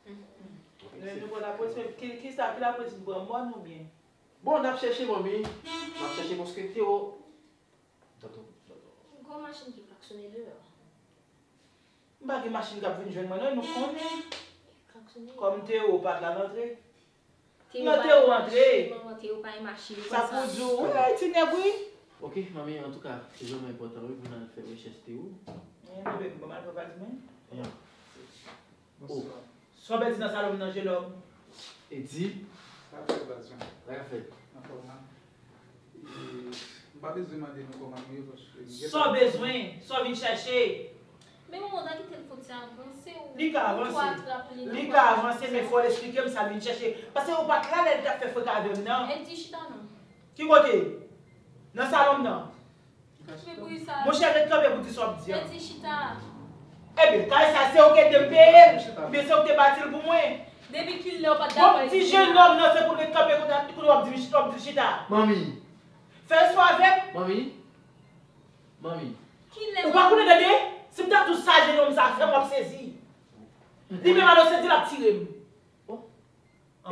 Mhm. Ok, se... Nou pran lapolis, men ki, ki sa, ki lapolis nou pran, mòn oubyen? Bon, n ap chèche, manmi. N ap chèche paske Tewo. Tonton, tonton. Gon machin ki klaksonnen deyò. M pa gen machin k ap vin jwenn mwen non, e nou konnen. Kòm Tewo pa t la rantre. Nan Tewo rantre. Sa pou di w, wi, Ayiti nèg, wi. Ok, manmi, antouka, se vrèman enpòtan, wi, pou n al fè rechèch Tewo. Anyen non, baby, ban m al pran valiz mwen. Anyen. Oh. Sa w pèdi nan salon m nan, jennonm? Edi. Sa fè baz mwen. Sa ka fèt. Anfòm nan. E, m pa bezwen mande nou kòman nou ye, paske m gentan... Sa w bezwen? Sa w vin chèche? Men manman, w ta kite l fouti avanse, ou... Li ka avanse. Ou atrape li nan... Li ka avanse, men fò l eksplike m sa l vin chèche. Paske ou pa t la lè l t ap fè freka avè m nan. Edi, chita non. Ki kote? Nan salon m nan. Monchè, ret kanpe pou di sa w ap di a. Edi, chita. Ebyen, kay sa, se ou ki te peye l, men se ou ki te bati l pou mwen. Depi kilè ou pa t dakò avèk... Bon, ti jennonm nan, se pou l ret kanpe kounye a, kounye a w ap di m chita, w ap di l chita. Manmi. Fè respè avè m. Manmi. Manmi. Kilè... Ou pa konnen tande? Si m ta di w sa jennonm sa fè m, w ap sezi. Li menm alò sezi, l ap tire m. Oh.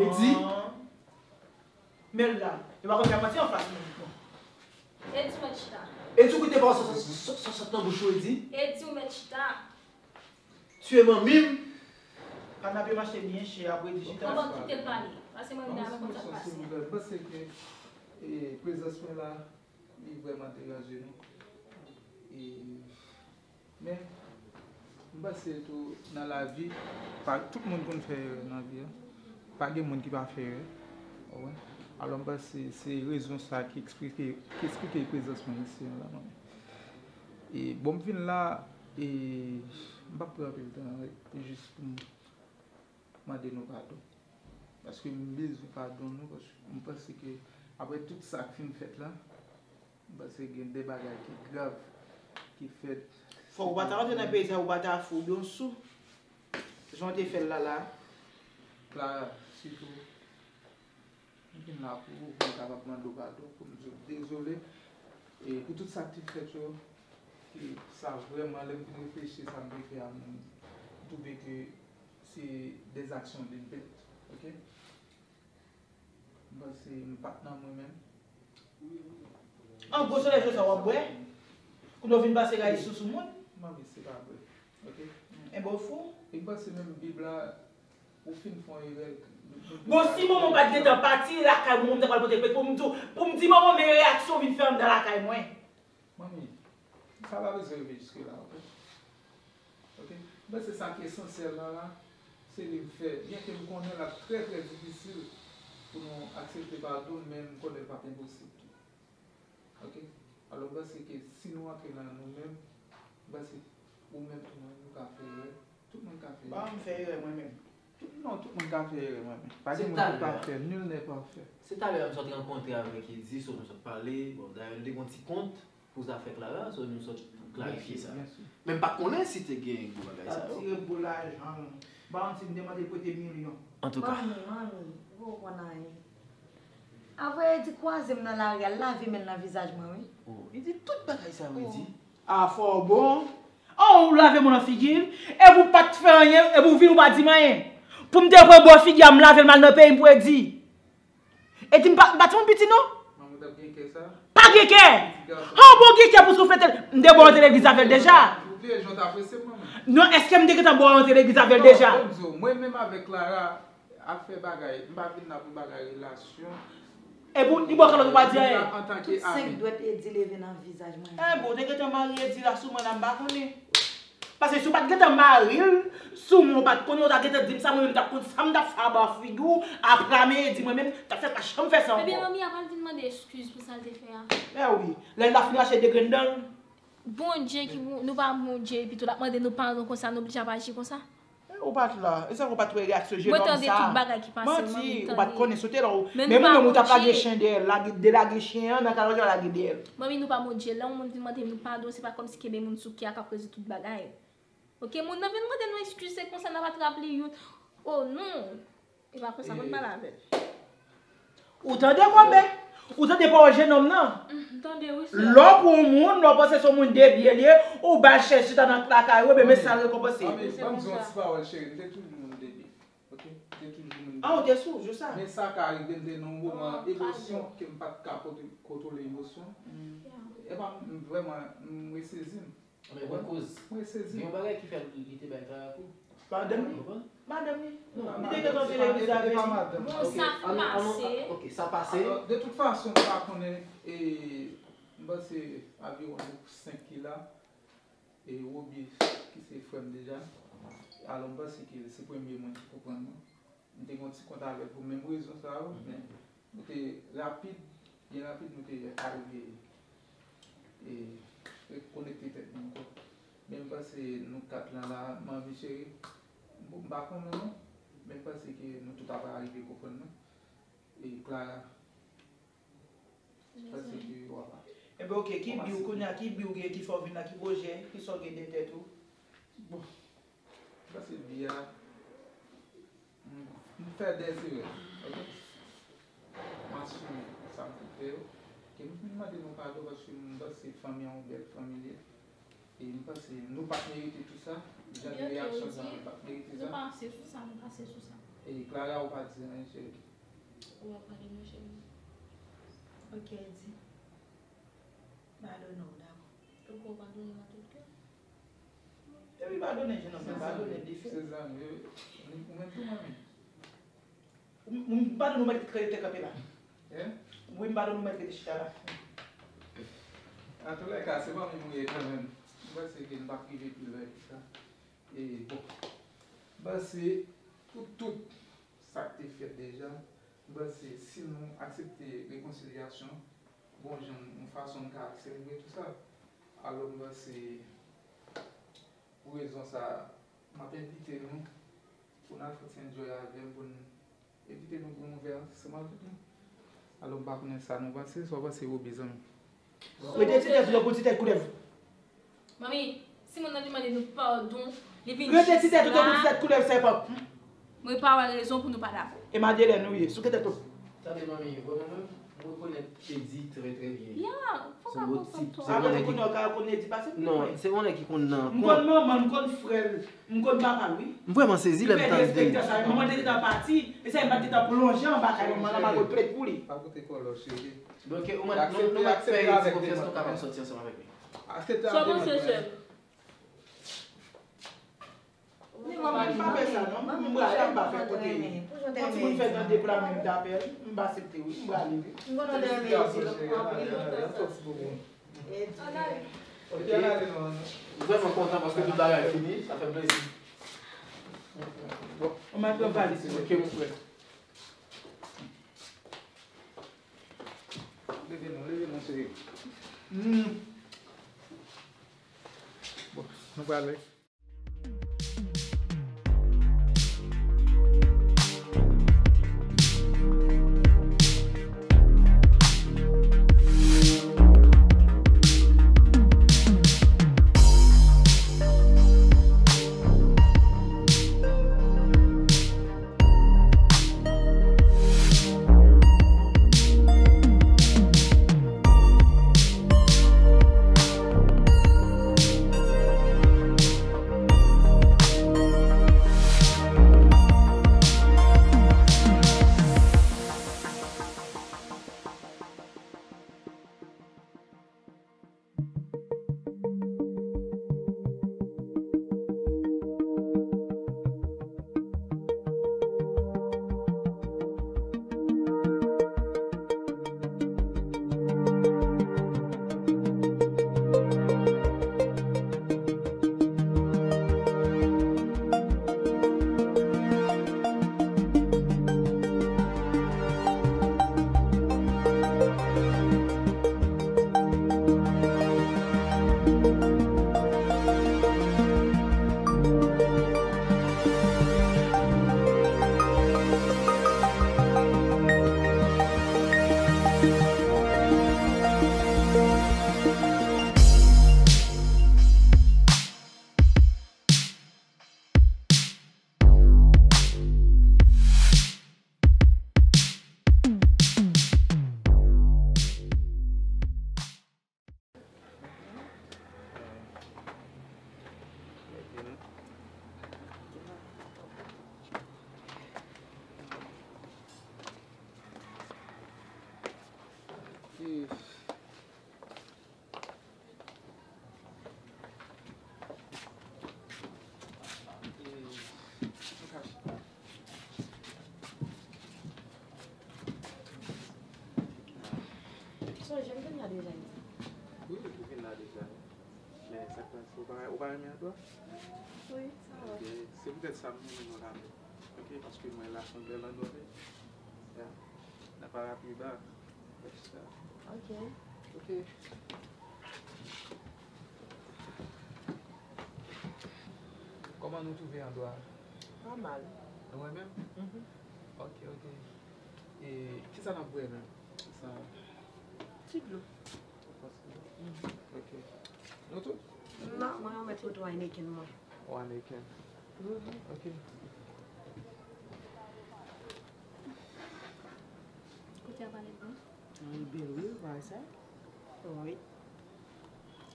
Edi? Anhan. Men l la. Yo pa konn fè manti anfas moun non. Edi, ou mèt chita. Edi, ou kite pawòl sa, sa, sa, sa sot nan bouch ou, Edi? Edi, ou mèt chita. Tiye manmi m. Kanapye mache byen chè, apre di chita. Manman, kite l pale. Pase manmi la, mwen konn sa k pase. M panse ke, e, prezans mwen la, li vrèman deranje nou. E, men, m panse tou nan lavi, pa, tout moun konn fè erè nan vi a. Pa gen moun ki pa fè erè. Ou konprann? Alò, m panse se rezon sa ki eksplike, ki eksplike prezans mwen isi a la, manmi. E, bon, m vin la, e, m p ap pran anpil tan, se jis pou m mande nou padon. Paske m bezwen padon nou, paske m panse ke apre tout sa k fin fèt la, m panse gen de bagay ki grav ki fèt. Fòk ou pa ta rantre nan peyi sa, ou pa ta fou, oubyen w sou. Jan w te fè l la, la. Clara, sitou, m vin la pou ou, pou m kapab mande w padon, pou m di w dezole. E pou tout sa k te fèt yo, e sa vrèman, lè m vin reflechi sa m te fè a, m twouve ke se des actions de bête, ok? M panse m pa t nan mwen menm. An gwo, se lè jodi a w ap bwè? Kounye a w vin pase rayis sou, sou moun? Manmi, se pa vre, ok? Enben, w fou? E m panse menm Bib la, ou fin fè yon erè. Bon, si manman w pa t gentan pati lakay mwen, mwen ta pral pote plent pou m di, pou m di manman w men reyaksyon w vin fè anndan lakay mwen. Manmi, sa pa bezwen rive jiske la, ok? Ok? M panse sa ki esansyèl la, la, se li m fè. Byenke m konnen l ap trè, trè difisil pou nou aksepte padon, men m konnen l p ap enposib tou. Ok? Alò, m panse ke si nou antre nan nou menm, m panse ou menm tou, mwen, nou ka fè erè. Tout moun ka fè erè. Ba m fè erè mwen menm. Tout, non, tout moun ka fè erè, mwen menm. Pa gen moun ki pafè, nul n'est parfait. Se talè a m sot rankontre avèk Edi, so nou sot pale. Bon, dayè, nou te gon ti kont. Pou zafè Clara, so nou sot klarifye sa. Men m pa t konnen si te gen gwo bagay sa yo. Tire gwo lajan. Bounty m te mande l prete milyon. Antouka. Manmi, manmi, ou konn anyen. Avwe Edi kwaze m nan lari a, l lave men l nan vizaj mwen, wi. Oh, li di tout bagay sa yo, Edi. A, fò w bon. Oh, ou lave men w nan figi l, epi w pa t fè anyen, epi w vin ou pa di m anyen. Pou m te pran bò figi a, m lave l, m al nan peyi m pou Edi. Edi m pa, m pa timoun piti non. Manman t ap gen kè sa? Pa gen kè. Ti gason. How bon gen kè pou souflete l? M te ba w antre legliz avè l deja. Ou te jan w t apresye m, manman. Non, èske m te gentan ba w antre legliz avè l deja? Non, ban m di w, mwen menm avèk Clara, ap fè bagay, m pa vin la pou bagay relasyon. Epi w, li ba w kalòt ou pa di anyen. Antanke ami. Tout senk dwèt Edi leve nan vizaj mwen. Eh bon, ou te gentan marye Edi la sou mwen la, m pa konnen. Paske si w pa t gentan mari l sou mwen, ou pa t konnen, ou ta gentan di m sa, mwen menm m t ap konn sa m t ap fè anba figi w, apre a men Edi mwen menm, t ap fè pa janm fè sa ankò. Ebyen, manmi a pral vin mande eskiz pou sa l te fè a. Mè wi, lè l ta fin rache de grenn dan l. Bondye ki, nou pa Bondye, epi tou l ap mande nou padon konsa, nou oblije ap aji konsa. Eh, ou pa t la, e sa ou pa t wè reyaksyon jenòm sa. Mwen tande tout bagay ki pase, manmi, m tande. Manti, ou pa t konnen, sote la ou. Men nou pa Bondye. Men ou menm ou t ap lage chen dèyè l, lage, delage chen an nan kalòt ou lage dèyè l. Manmi, nou pa Bondye. Lè yon moun vin mande nou padon, se pa kòmsi kenbe moun sou kè a k ap rezoud tout bagay. Oke, moun nan vin mande nou eskiz, se konsa n ap atrap li youn. Oh non! E pa konsa pou n pale avè l. Ou tande, kòmè? Ou tande pawòl jenòm nan? M tande, wi, sè. Lè w pran yon moun, lè w panse se yon moun debyen li ye, ou ba l chèz chita nan lakay ou, ebyen, men sa l rekonpanse. Ban m di yon ti pawòl, cheri, m te toujou moun debyen. Oke? M te toujou moun debyen. Ah, ou te sou, jou sa? Men sa ka rive, m te nan yon moman emosyon ke m pa t ka kontwole emosyon. E pa m, vrèman, m resezi m. Men bon koz. Mwen sezi. Gen yon bagay ki fè li te bay Clara kou. Madanm li? Madanm li? Non, li te gentan vin legliz avè li. Bon, sa pase. Ok, sa pase. Alò, de tout fason, m pa konnen, e, m panse aviwon nou senk ki la, e Roby, ki se frè m deja. Alò, m panse ke se premye moun ki konprann mwen. M te gen yon ti kont avè l pou menm rezon sa yo, men nou te rapid, byen rapid, nou te arive, e, rekonekte tèt nou ankò. Men m panse nou kat lan la, manmi cheri, m pa konnen non, men m panse ke nou tout ap arive konprann nou. E Clara, m panse ke w ap. Enben, ok, ki bi w kounye a, ki bi w gen ki fè w vin la, ki pwojè, ki sa w gen dèyè tèt ou? Bon. Paske vi a, m, m fè dèz erè, ok? M asime sa m te fè yo. Ke m vin mande nou padon paske m panse fanmi an yon bèl fanmi li ye. E m panse nou pa t merite tou sa. Jan de reyaksyon sa, nou pa t merite sa. Nou pase sou sa, nou pase sou sa. E Clara, ou pa di anyen, cheri. Ou pa pale non, cheri. Ok, di. Padone w, dakò. Ou kwè w padone m a tout kè? Epi padone jenòm nan, padone defen. Se zanmi, wi. Ou menm tou, manmi. M, m padone w mèt rete kanpe la. Hein? Wi, m padone w mèt rete chita la. Antoulèka, se manmi m ou ye kanmenm. M panse ke n p ap rive pi lwen ke sa. E, bon. M panse pou tout sa k te fèt deja, m panse si nou aksepte rekonsilyasyon, bon jan, yon fason n ka selebre tou sa. Alò, m panse, pou rezon sa a, m ap envite nou pou n al fè ti enjoy avè m, pou n envite nou pou yon vè ansanm avèk nou. Alò, m pa konnen sa nou panse, sa w panse, Roby, zanmi? Rete ti tèt ou tankou ti tèt koulèv. Manmi, si moun nan vin mande nou padon, li vin jis la. Rete ti tèt ou tankou ti tèt koulèv sèpan. Mwen pa wè rezon pou nou pa dakò. E Madelèn ou ye, souke tèt ou. Tande manmi, vrèman mwen, m rekonèt Teddy trè, trè byen. Ya, fò ka konprann tò. A, kote kounye a w ka konn Teddy pase pou mwen. Non, se yon nèg ki konn nan. M konn manman l, m konn frè l, m konn papa l, wi. M vrèman sezi lè m tande. Li fè derespektan sa, manman l te gentan pati, e sa, m pa t gentan plonje anba kay manman l, m al ret plede pou li. Pa pote kòlò, cheri. Donk, ou mèt, nou, nou mèt fè Teddy konfyans, nou kapab sòti ansanm avèk li. Sa w panse, sè m? Manman, m pa fè sa non. M prale, m pa fè kote. Yon timoun fè tande pou la menm dapèl, m pa aksepte wi, m prale wi. M konn ou te renmen Edi anpil. Edi. Ok. M vrèman kontan paske tout bagay fini, sa fè m plezi. Bon. Ou mèt pran valiz ou. Ok, mon frè. Leve non, leve non, cheri. Hmm. Bon, nou prale. M vin la deja, Edi. Wi, ou vin la deja. Men sa k pase, ou pa, ou pa renmen Andwa? Wi, sa va. Ok, se poutèt sa m renmen nou la menm. Ok, paske mwen la se yon bèl andwa, wi. Ya. N a pa raple ba. Yes, sir. Ok. Ok. Kòman nou twouve andwa? Pa mal. Nou renmen? Mhm. Ok, ok. E kisa n ap bwè menm? Sa. Ti dlo. Mhm. Ok. Nou tout? Non, mwen, mwen mèt pote Heineken mwen. Heineken. Mhm. Ok. Kote a pale bon? Li bèl, wi, ou pa wè sa? Wi.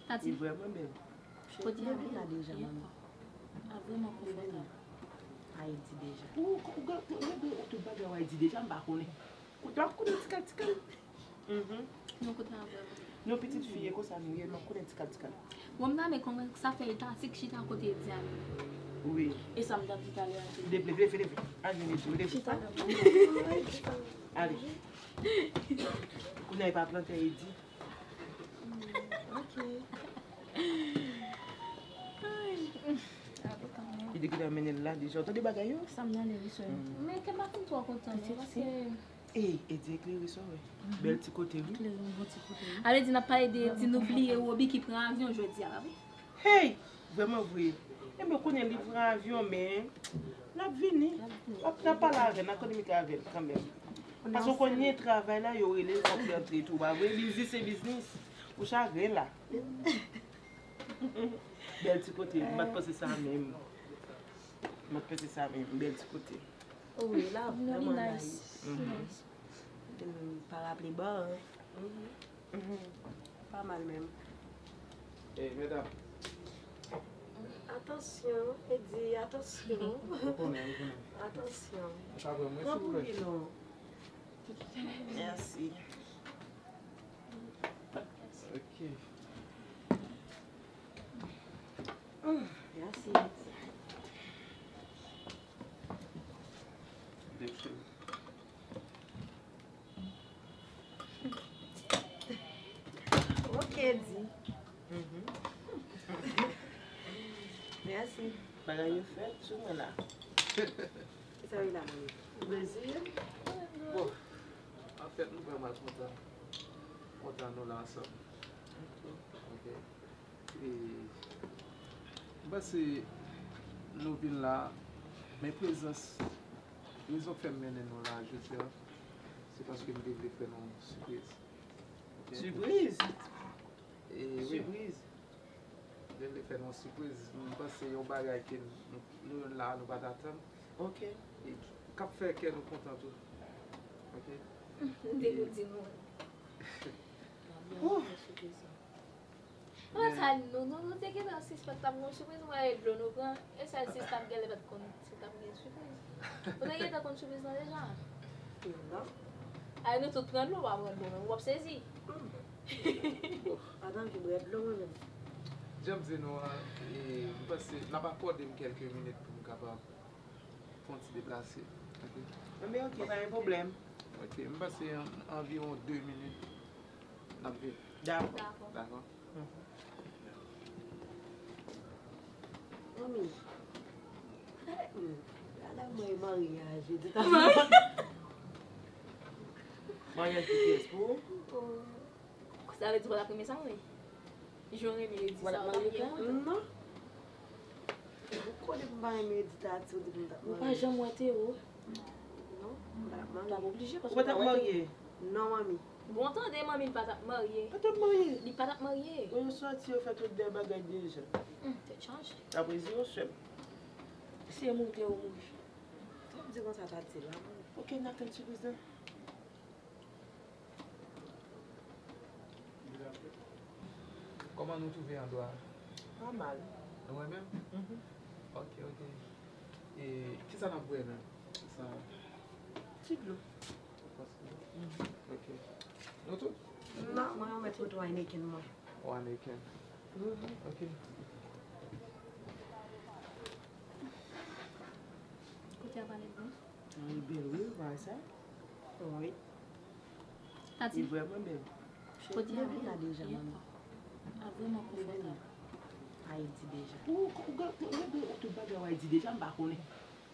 Tati. Li vrèman bèl. Kote a bèl la deja, manmi. A vrèman konfòtab. Ayiti deja. Ou, ou, ou, ou, ou, tout bagay w Ayiti deja, m pa konnen. Kote w ap konnen tikal, tikal. Mhm. Non, kote a vrèman. Nou pitit fi, e konsa nou ye, m ap konnen tikal, tikal. Bon, m ta renmen konnen sa fè Tati k chita kote Edi a menm. Wi. E sa m t ap di talè a tou. Leve, leve, leve. Al jwenn Edi, leve. Chita. Ale. Kounye a, e pa plantè Edi. Ok. Li te gentan mennen l la deja. Ou tande bagay yo? Sa m tande, wi, sè. Men kè m pa fin twò kontan, non, paske Ey, Edi eklere sa w wè. Mhm. Bèl ti kote, wi. Eklere yon bon ti kote, wi. Ale di n ap pale de Edi, nou bliye Roby ki pran avyon jodi a la, wi. Hey! Vrèman vre. Enben, konnen li pran avyon, men l ap vini. L ap vini. N ap, n ap pale avè l, n ap kominike avè l kanmenm. Paske w konnen travay la, yo rele l, fòk li antre tou, pa vre? Biznis se biznis. Pou chagren la. Bèl ti kote, m pa t panse sa menm. M pa t panse sa menm, bèl ti kote. Wi, la vrèman nice. Mhm. Nice. Li pa raple ba. Mhm. Mhm. Pa mal menm. Ey, medam. Atansyon, Edi, atansyon. Ou konnen, ou konnen. Atansyon. Ou ka pran mwen, silvouplè? Pran pou li, non. Mèsi. Ok. Mm, mèsi. Ok, di. Mhm. Mèsi. Bagay yo fèt sou mwen la. Kisa w la, manmi? Plezi. Bon, anfèt, nou vrèman kontan. Kontan nou la ansanm. Ok. E, m panse nou vin la, men prezans, rezon k fè m mennen nou la jodi a, se paske m te vle fè nou yon sipriz. Ok? Sipriz? E, wi. Sipriz? M te vle fè nou yon sipriz. M panse yon bagay ke nou, nou la, nou pa t atann. Ok. E k ap fè kè nou kontan tou. Ok? M te vle di nou. Ouh. Mwen sa, nou, nou, nou te gentan sispann t ap gon sipriz, mwen e dlo nou pran, e sèl sista m genlè pa t konn si t ap gen sipriz. Ou te gentan konn sipriz lan deja? Non. Ay, nou tout pran dlo, w pa pran dlo, non, w ap sezi. Hmm. Atann, ki bwè dlo mwen menm. Jan m di nou an, e, m panse n ap akòde m kèlke minit pou m kapab fè yon ti deplase. Ok? Enben, ok, pa gen pwoblèm. Ok, m panse an, anviwon de minit, n ap vini. Dakò. Dakò. Dakò? Mhm. Manmi. Hmm. Ala mwen maryaj, wi, tout a fè. Maryaj ki pyès pou ou? Sa vle di w pa t ap renmen sa, wi. Jan w renmen Edi sa, w t ap byen kontan. Non. Ou konnen m pa renmen Edi, Tati, ou di m t ap marye. Ou pa janm wè Teo? Non, m pa t ap marye. Ou pa t ap marye? Non, manmi. Bon, tande, manmi, li pa t ap marye. Pa t ap marye? Li pa t ap marye. Bon, yo sòti, yo fè tout de bagay deja. Hmm, tèt chaje. Apre di yo sè m. Se mouri Teo mouri. Sa w di konsa, Tati, la, manmi? Ok, n ap tann sipriz lan. Kòman nou twouve andwa a? Pa mal. Nou renmen? Mhm. Ok, ok. E kisa n ap bwè menm? Sa. Ti dlo. Mhm. Ok. Nou tout? Non, mwen, mwen mèt pote Heineken mwen. Heineken. Mhm. Ok. Kote a pale bon? Li bèl, wi, ou pa wè sa? Wi. Tati. Li vrèman bèl. Kote a? Depi la deja, manmi. A vrèman konfòtab. Ayiti deja. Ou, ou, ou, ou, ou, ou tout bagay w Ayiti deja, m pa konnen.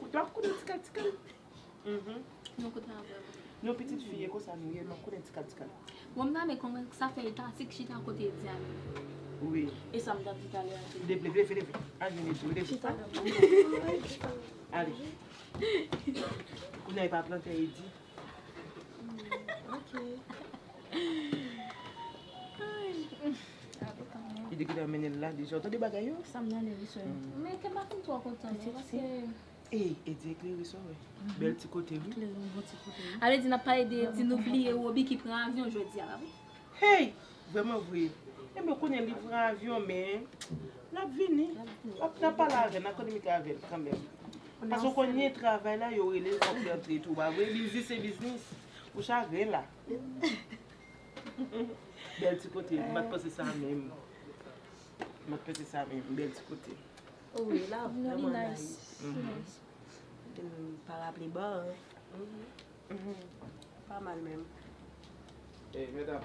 Kote w ap konnen tikal, tikal? Mhm. Non, kote a vrèman. Nou pitit fi, e konsa nou ye, m ap konnen tikal, tikal. Bon, m ta renmen konnen sa fè e ta sik chita kote Edi a menm. Wi. E sa m t ap di talè a tou. Leve, leve, leve, leve. Al vin Edi, leve. Chita. Ale. Kounye a, e pa plantè Edi. Ok. Li te gentan mennen l la deja. Ou tande bagay yo? Sa m tande, wi, sè. Men kè m pa fin twò kontan, non, paske. Ey, Edi eklere sa w wè. Bèl ti kote, wi. Eklere yon bon ti kote, wi. Ale di n ap pale de Edi, nou bliye Roby ki pran avyon jodi a la, wi. Hey! Vrèman vre. Ebyen, konnen li pran avyon, men l ap vini. L ap, n ap pale avè l, n ap kominike avè l kanmenm. Paske w konnen travay la, yo rele l, fòk li antre tou, pa vre? Biznis se biznis. Ou chagren la. Bèl ti kote, m pa t panse sa menm. M pa t panse sa menm, bèl ti kote. Oh, wi, la vrèman nice. Nice. Li pa raple ban. Mhm. Pa mal menm. Ey, medam.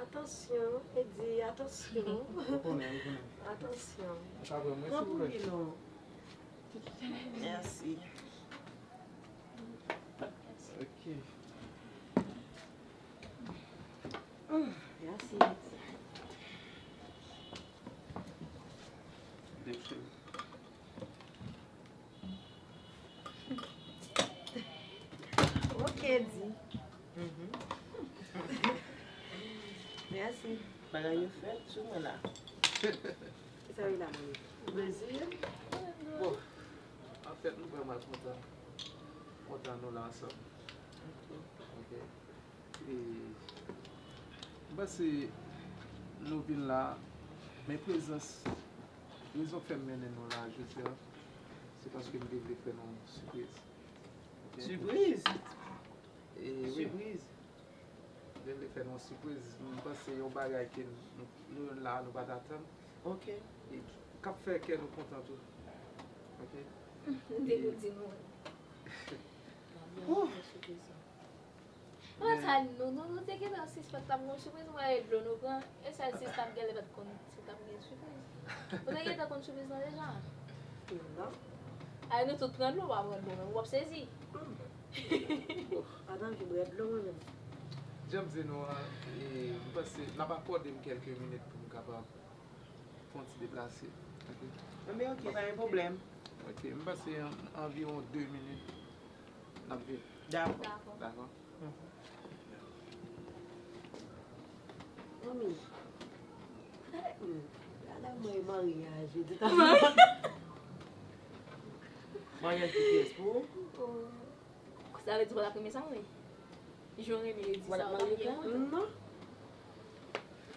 Atansyon, Edi, atansyon. Ou konnen, ou konnen. Atansyon. Sa pran mwen, silvouplè. Pran pou li, non. Mèsi. Ok. Mèsi. Ok, di. Mhm. Mèsi. Bagay yo fèt sou mwen la. Kisa w la, manmi? Plezi. Bon, anfèt, nou vrèman kontan. Kontan nou la ansanm. Ok. E, m panse nou vin la, men prezans, rezon fè m mennen nou la jodi a, se paske m te vle fè nou yon sipriz. Ok? Sipriz? E, wi. Sipriz? M te vle fè nou yon sipriz. M panse yon bagay ke nou, nou la, nou pa t atann. Ok. E k ap fè kè nou kontan tou. Ok? M te vle di nou. Ouh. Mwen sa, nou, nou, nou te gentan sispèk t ap gen yon sipriz, mwen e dlo nou pran, e sèl sista m genlè pa t konn si t ap gen sipriz. Ou te gentan konn sipriz lan deja? Non. Ay, nou tout pran dlo, w pa pran dlo, non, w ap sezi. Hmm. Bon, pa t anvi bwè dlo, mwen menm. Jan m di nou an, e, m panse n ap akòde m kèlke minit pou m kapab fè yon ti deplase. Ok? Enben, ok, pa gen pwoblèm. Ok, m panse an, anviwon de minit, n ap vini. Dakò. Dakò. Dakò? Mhm. Manmi, gade mwen maryaj, jodi ta. Maryaj ki pyès pou ou? Oh. Sa vle di w pa t ap renmen sa, wi. Jan w renmen Edi sa, w t ap gen kont. Non.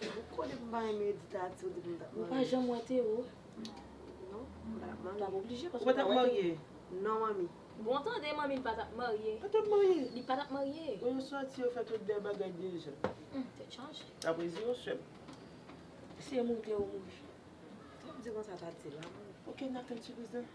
Ou konnen m pa renmen Edi, ta di w di m t ap marye. Ou pa janm wè Teo? Non, m pa t ap marye. Ou pa t ap marye? Non, manmi. Bon, tande, manmi, li pa t ap marye. Pa t ap marye? Li pa t ap marye. Bon, yo sòti, yo fè tout bèl bagay deja. Hmm, tèt chaje. Apre di yo sè m. Si e mouri, Teo mouri. Sa vle di konsa, ta di la, manmi. Ok, n ap tann sipriz lan.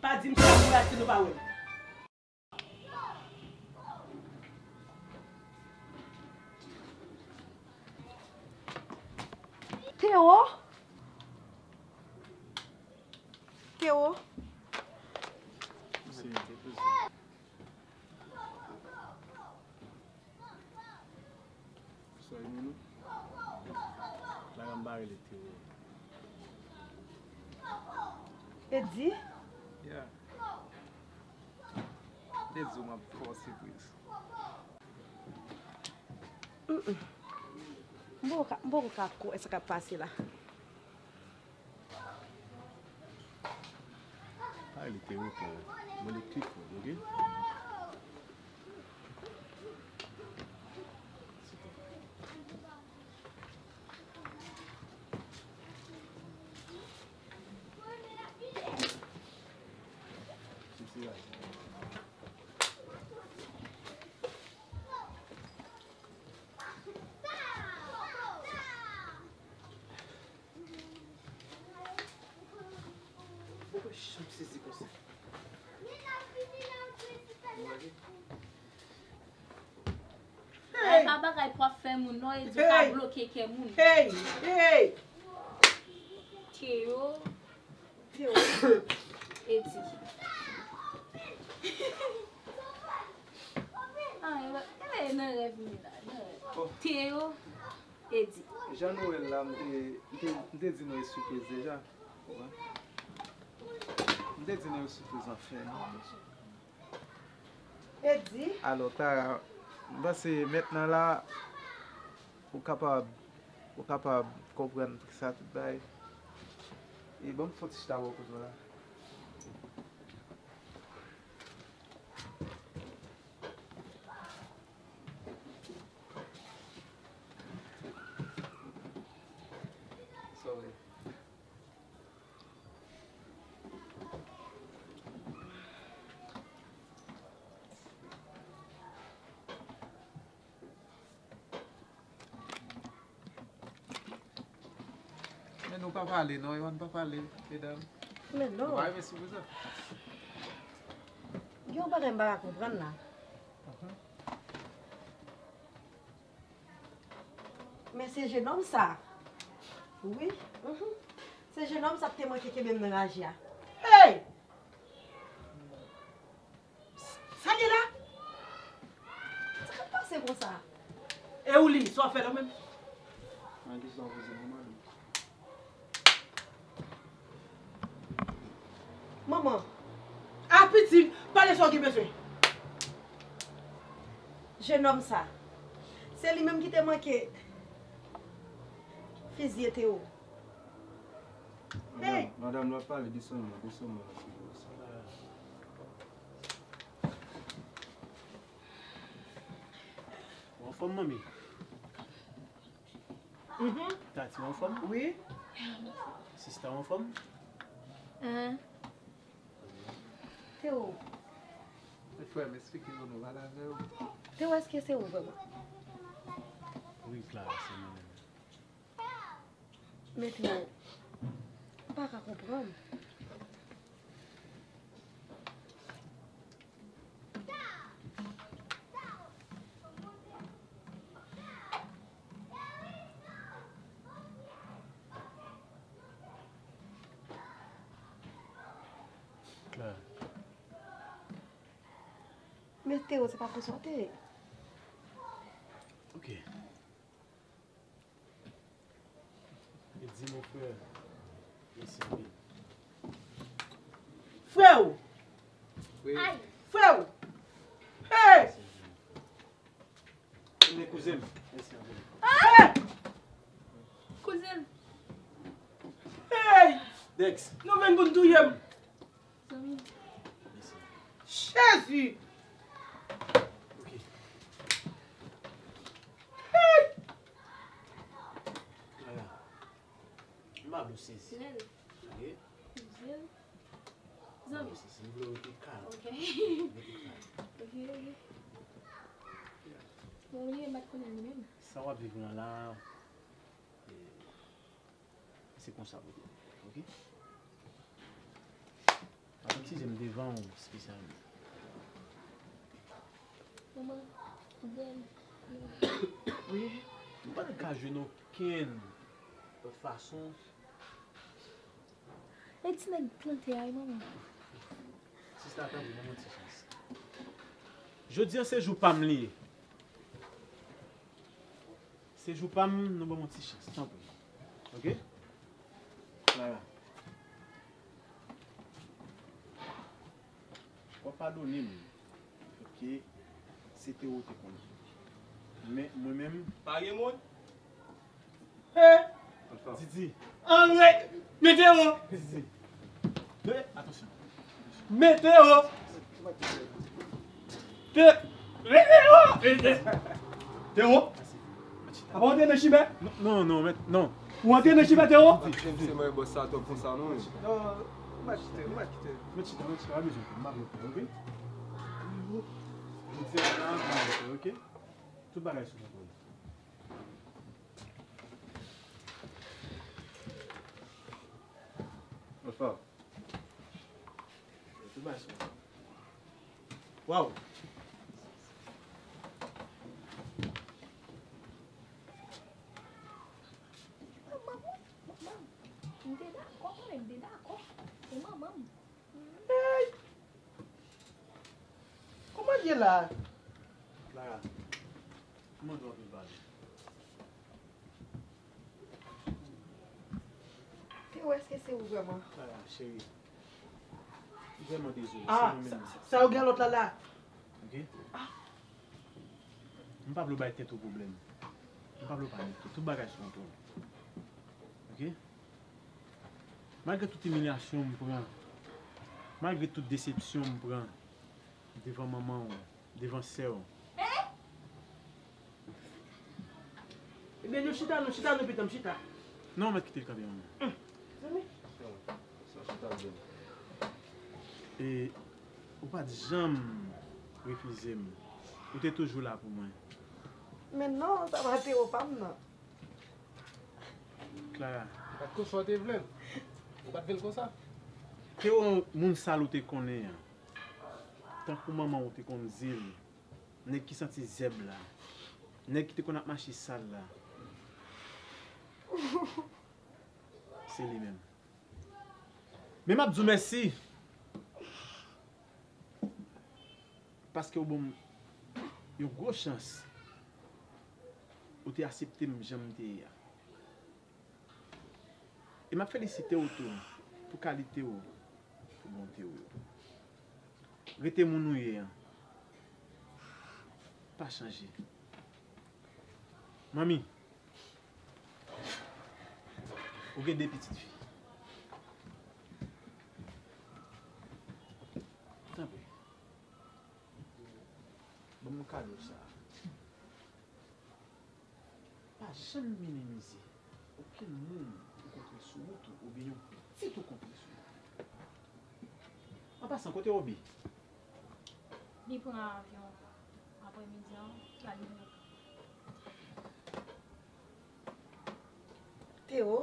Pa di m sa, m rate nou pa wè m. Teo? Teo? Se yon plezi. Pa rele Teo. Eddy? Yeah. Eddy, m ap fè w sipriz. Mm-mm. M poko ka, m poko ka kwè sa k ap pase la. Pa rele Teo, frè. Mwen li tit mwen, oke? Janm sezi konsa. Bagay pa bagay pou ap fè moun non, Eddy ka bloke kè moun. Hey! Hey! Teo. Teo. Eddy. Ah, e ba, e ba, e nan rèv m ye la, nan rèv. Teo. Eddy. Jan nou wè l la, m te, m te, m te di nou e sipriz deja. Konprann? M te di nou e sipriz anfen. Eddy. Alò, Clara, m panse mentnan la, ou kapab, ou kapab konprann sa tout bagay. E ban m fè yon ti chita bò kote w la. Sorry. Men nou pa pale non, Ewan pa pale, medam. Men non. Nou pa renmen sipriz la? Gen yon bagay m pa ka konprann la. Mhm. Men se jenòm sa. Wi. Mhm. Se jenòm sa k te manke kenbe m nan raje a. Hey! Sa gen la? Sa k ap pase konsa? E ou li, sa w ap fè la menm? Nan kesyon w poze mwen, mwen li. Manman. A piti, pale sa w gen bezwen. Jenòm sa. Se li menm ki te manke fizye Teo. Madanm, madanm, nou ap pale desann mwen, desann mwen. Ou anfòm, manmi? Mhm. Tati, ou anfòm? Wi. Sista, ou anfòm? Hein. Teo. Frè m, eksplike nou, nou pale avè yo. Teo, èske se ou vrèman? Wi, Clara, se mwen menm. Men Teo, m pa ka konprann. Clara. Men Teo, se pa konsa w te ye. Ok. Li di mon frè, mèsi anpil. Frè w! Wi. Frè w! Hey! Men kouzen m. Mèsi anpil. Hey! Kouzen. Hey! Dex. Nou vin pou n touye m. Zanmi. Jezi! Ok. Hey! Ala. M pa vle w sezi. Lèl. Ok. Kouzen. Zanmi. M pa vle w sezi. M vle w rete kalm. Ok. Rete kalm. Ok, ok. Bon, li, m pa t konnen li menm. Sa w ap viv lan la, se konsa pou ou, ok? Pa konn si jem devan w espesyalman. Manman, bèl. Wi, m pa t ka jwenn okenn lòt fason. E ti nèg plante a wi, manman. Sista, tanpri, ban m yon ti chans. Jodi a se jou pa m li ye. Se jou pa m, nou ban m yon ti chans, tanpri. Ok? Clara. W ap padone m. Ok? Se te ou te konn. Men mwen menm. Pa gen moun? He! Didi. Anrete! Mete yo! Didi. Atansyon. Mete yo! Te, mete yo! Mete. Te yo? Apa w antre nan chimè? Non, non, non, mèt, non. Ou antre nan chimè, te yo? Mwen bòs sa twòp konsa, non. Non, ou mèt kite, ou mèt kite. Mèt chita, mèt chita, pa bezwen, m pa vle pè, ok? Jodi a, la, m pa vle pè, ok? Tout bagay sou kontwòl. Bonswa. Tout bagay sou kontwòl. Waw! Manman m, manman m. M te dakò, konnen m te dakò. Se manman m. Hey! Kòman l ye la? Clara, m mande w anpil padon. Te wè, èske se ou vrèman? Clara, cheri, m vrèman dezole. Ah, se mwen menm. Sa, sa, sa yo gen lòt la la. Ok? Ah. M pa vle w bay tèt ou pwoblèm. M pa vle w panike. Tout bagay sou kontwòl. Ok? Malgre tout imilyasyon m pran, malgre tout desepsyon m pran devan manman w, devan sè w. Ebyen, nou chita, nou chita, nou pitan, chita. Non, w mèt kite l kanpe, manman. Zanmi. E ou pa t janm refize m. Ou te toujou la pou mwen. Men non, sa pa te o pa m nan. Clara. Bat konsa w te vle l. Ou pa t vle l konsa. Te yon moun sal ou te konnen an. Tankou manman w te konn di l. Nèg ki santi zèb la. Nèg ki te konn ap mache sal la. Se li menm. Men m ap di w mèsi. Paske w ban m yon gwo chans. Ou te aksepte m jan m te ye a. E m ap felisite w tou pou kalite w, pou bonte w yo. Rete moun ou ye an. Pa chanje. Manmi, ou gen de pitit fi. Tanpri. Ban m kado sa a. Pa janm minimize okenn moun ou kontre sou wout ou oubyen yon pitit ou kontre sou wout. An pasan, kote Obi? Li pran avyon aprèmidi an, l al Nouyòk. Teo,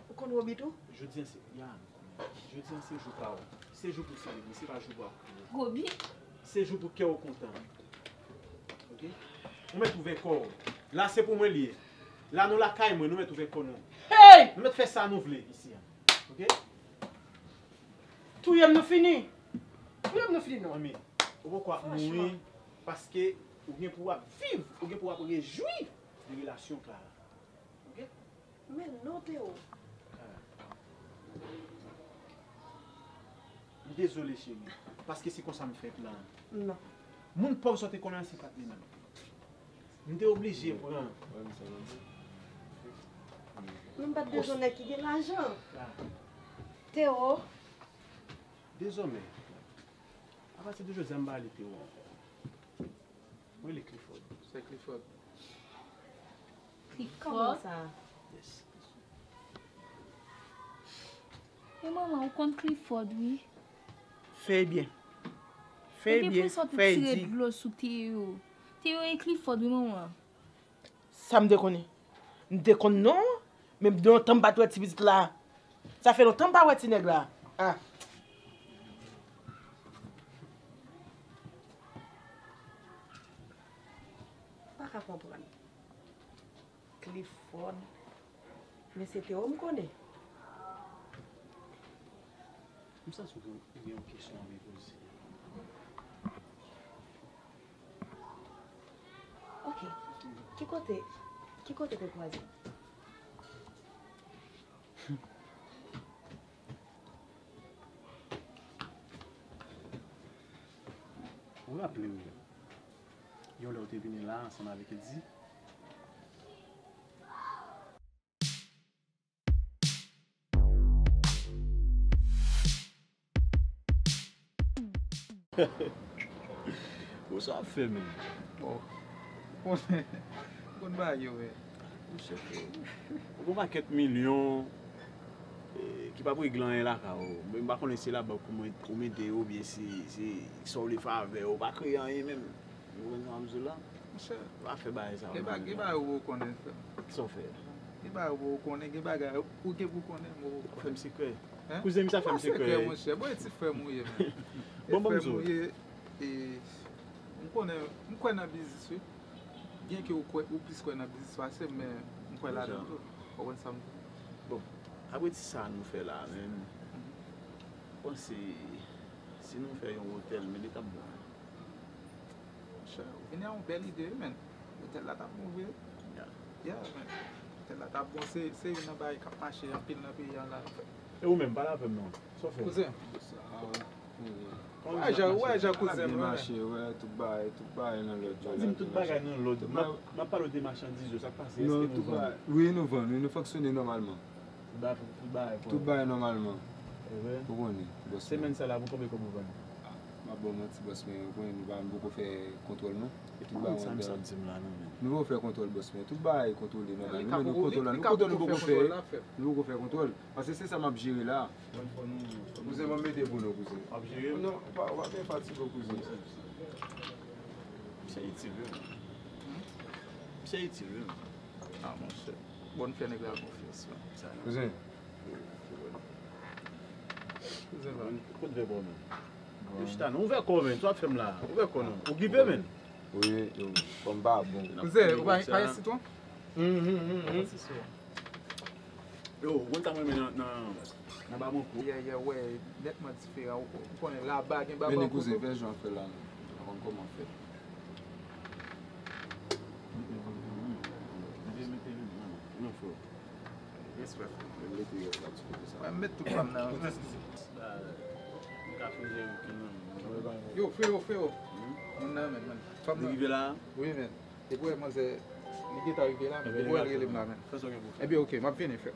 ou konn Robi tou? Jodi a se, ya, m konnen. Jodi a se jou pa w. Se jou pou w selebre, se pa jou pou w ap kriye. Robi? Se jou pou kè w kontan. Ok? Ou mèt ouvè kò w. La se pou mwen li ye. La nou lakay mwen, nou mèt ouvè kò nou. Hey! Nou mèt fè sa nou vle isi a. Ok? Touye m nou fini. Touye m nou fini non. Manmi, ou poko ap mouri paske ou gen pou w ap viv, ou gen pou w ap rejwi de relasyon Clara. Ok? Men non Teo. Clara. M dezole cheri, paske se konsa m fèt la. Non. Moun pòv sa w te konnen an se pa t li menm. M te oblije pran. Nou m pa t bezwen nèg ki gen lajan. Teo. Dezòmè, apati de jodi a m pa rele Teo ankò. Mwen rele Clifford. Se Clifford. Clifford? Kòman sa? Yes. E manman, ou konn Clifford wi. Fè byen. Fè byen, fè di. Ou gen presyon pou tire dlo sou Teo. Teo e Clifford wi manman. Sa m te konnen? M te konn non, men m gen lontan m pa t wè ti pitit la. Sa fè lontan m pa wè ti nèg la. Ah. M pa ka konprann. Clifford. Men se Teo m konnen. M santi w gen, ou gen yon kesyon anvi poze. Ok. Ki kote, ki kote te kwaze? Raple w, yon lè w te vini la ansanm avèk Eddy. Bon, sa w ap fè menm? Oh. Konn, konn bagay yo, men. Monchè, ou gon pakèt milyon, eh, ki p ap regle anyen lakay ou. Men m pa konnen si se labank ou mete yo oubyen si se sa w vle fè avè yo. Ou pa kreye anyen menm. Ou konprann sa m di w la? Monchè, pa fè bagay sa yo. Gen bagay ou poko konnen, frè m. Kisa w fè? Gen bagay ou poko konnen, gen bagay ou gen pou konnen, m poko konnen. Fè m sekrè. Hein? Kouzen m sa fè m sekrè. Sekrè, monchè. Bon, e ti frè m ou ye, men. Bon, bon, frè m ou ye, e, m konnen, m kwè nan biznis, wi. Byenke ou kwè, ou plis kwè nan biznis pase m, men m kwè ladan l tou. Ou konprann sa m di? Bon, apre ti sa nou fè la, menm, m panse si nou fè yon otèl, men li t ap bon. Monchè, ou vini a yon bèl ide, wi, men. Otèl la t ap bon vre. Yeah, men. Otèl la t ap bon, se, se youn nan bagay k ap mache anpil nan peyi a la. E ou menm, pale avè m non. Sa w fè? Kouzen. Wè jan, wè jan kouzen m renmen. Mache, wè, tout bagay, tout bagay nan lòd. Sa w di m tout bagay nan lòd? M ap, m ap pale w de machandiz yo, sa k pase? Non, tout bagay. Wi, nou vann, wi, nou fonksyone nòmalman. Tout bagay, tout bagay, tout bagay nòmalman. E vre? Ou konnen, bòs mwen. Semèn sa la, pou konbyen kòb ou vann? Ah, m ap ba w manti, bòs mwen, ou konnen nou pa, nou poko fè kontwòl, non. Tout bagay andan. Sa m santi m la, non, men. Nou poko fè kontwòl, bòs mwen. Tout bagay kontwole nòmal. Nou, men nou kontwòl la, nou kontwòl, nou poko fè, nou poko fè kontwòl. Paske se sa m ap jere la. Kouzen, ban m mete pou nou, kouzen. W ap jere? Non, pa, w pa byen fatige w, kouzen. Misye itil, wi. Misye itil, wi. Ah, monchè. Bon, fè nèg la konfyans, man. Kouzen. Kouzen, man. Kote vè kò w, man? Yo chita, non. Ouvè kò w, man. Sa w ap fè m la? Ouvè kò w, non. Ou gripe, man? Wi, yo, kò m pa bon. Kouzen, ou pa, pa gen sitwon? Hum, hum, hum, hum. Yo, ou konn sa mwen renmen nan, nan, nan babankou? Yeah, yeah, wè, nètman diferan. Ou, ou konnen laba gen babankou tou. Men kouzen, fè jan fè la, non. Ou konn kòman fè. Mete, mete, mete, non, frè. Respè, frè. Mete rès la ti kote sa. Wè, m met tout pa m nan. Yo, freo, freo. Moun nan, men, men. Fanm nan. Li rive la? Wi, men. Depi w wè manzè, li gentan rive la, men depi w wè l rele m la, men. Fè sa w gen pou w fè. Ebyen, oke, m ap vini, frè.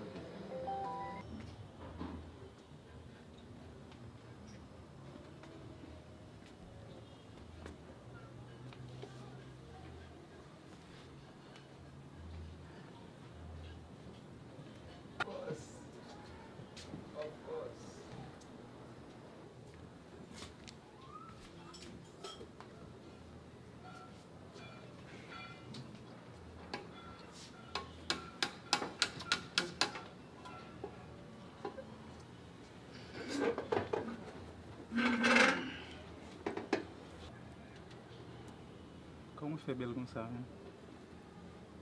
Kòman w fè bèl konsa, men?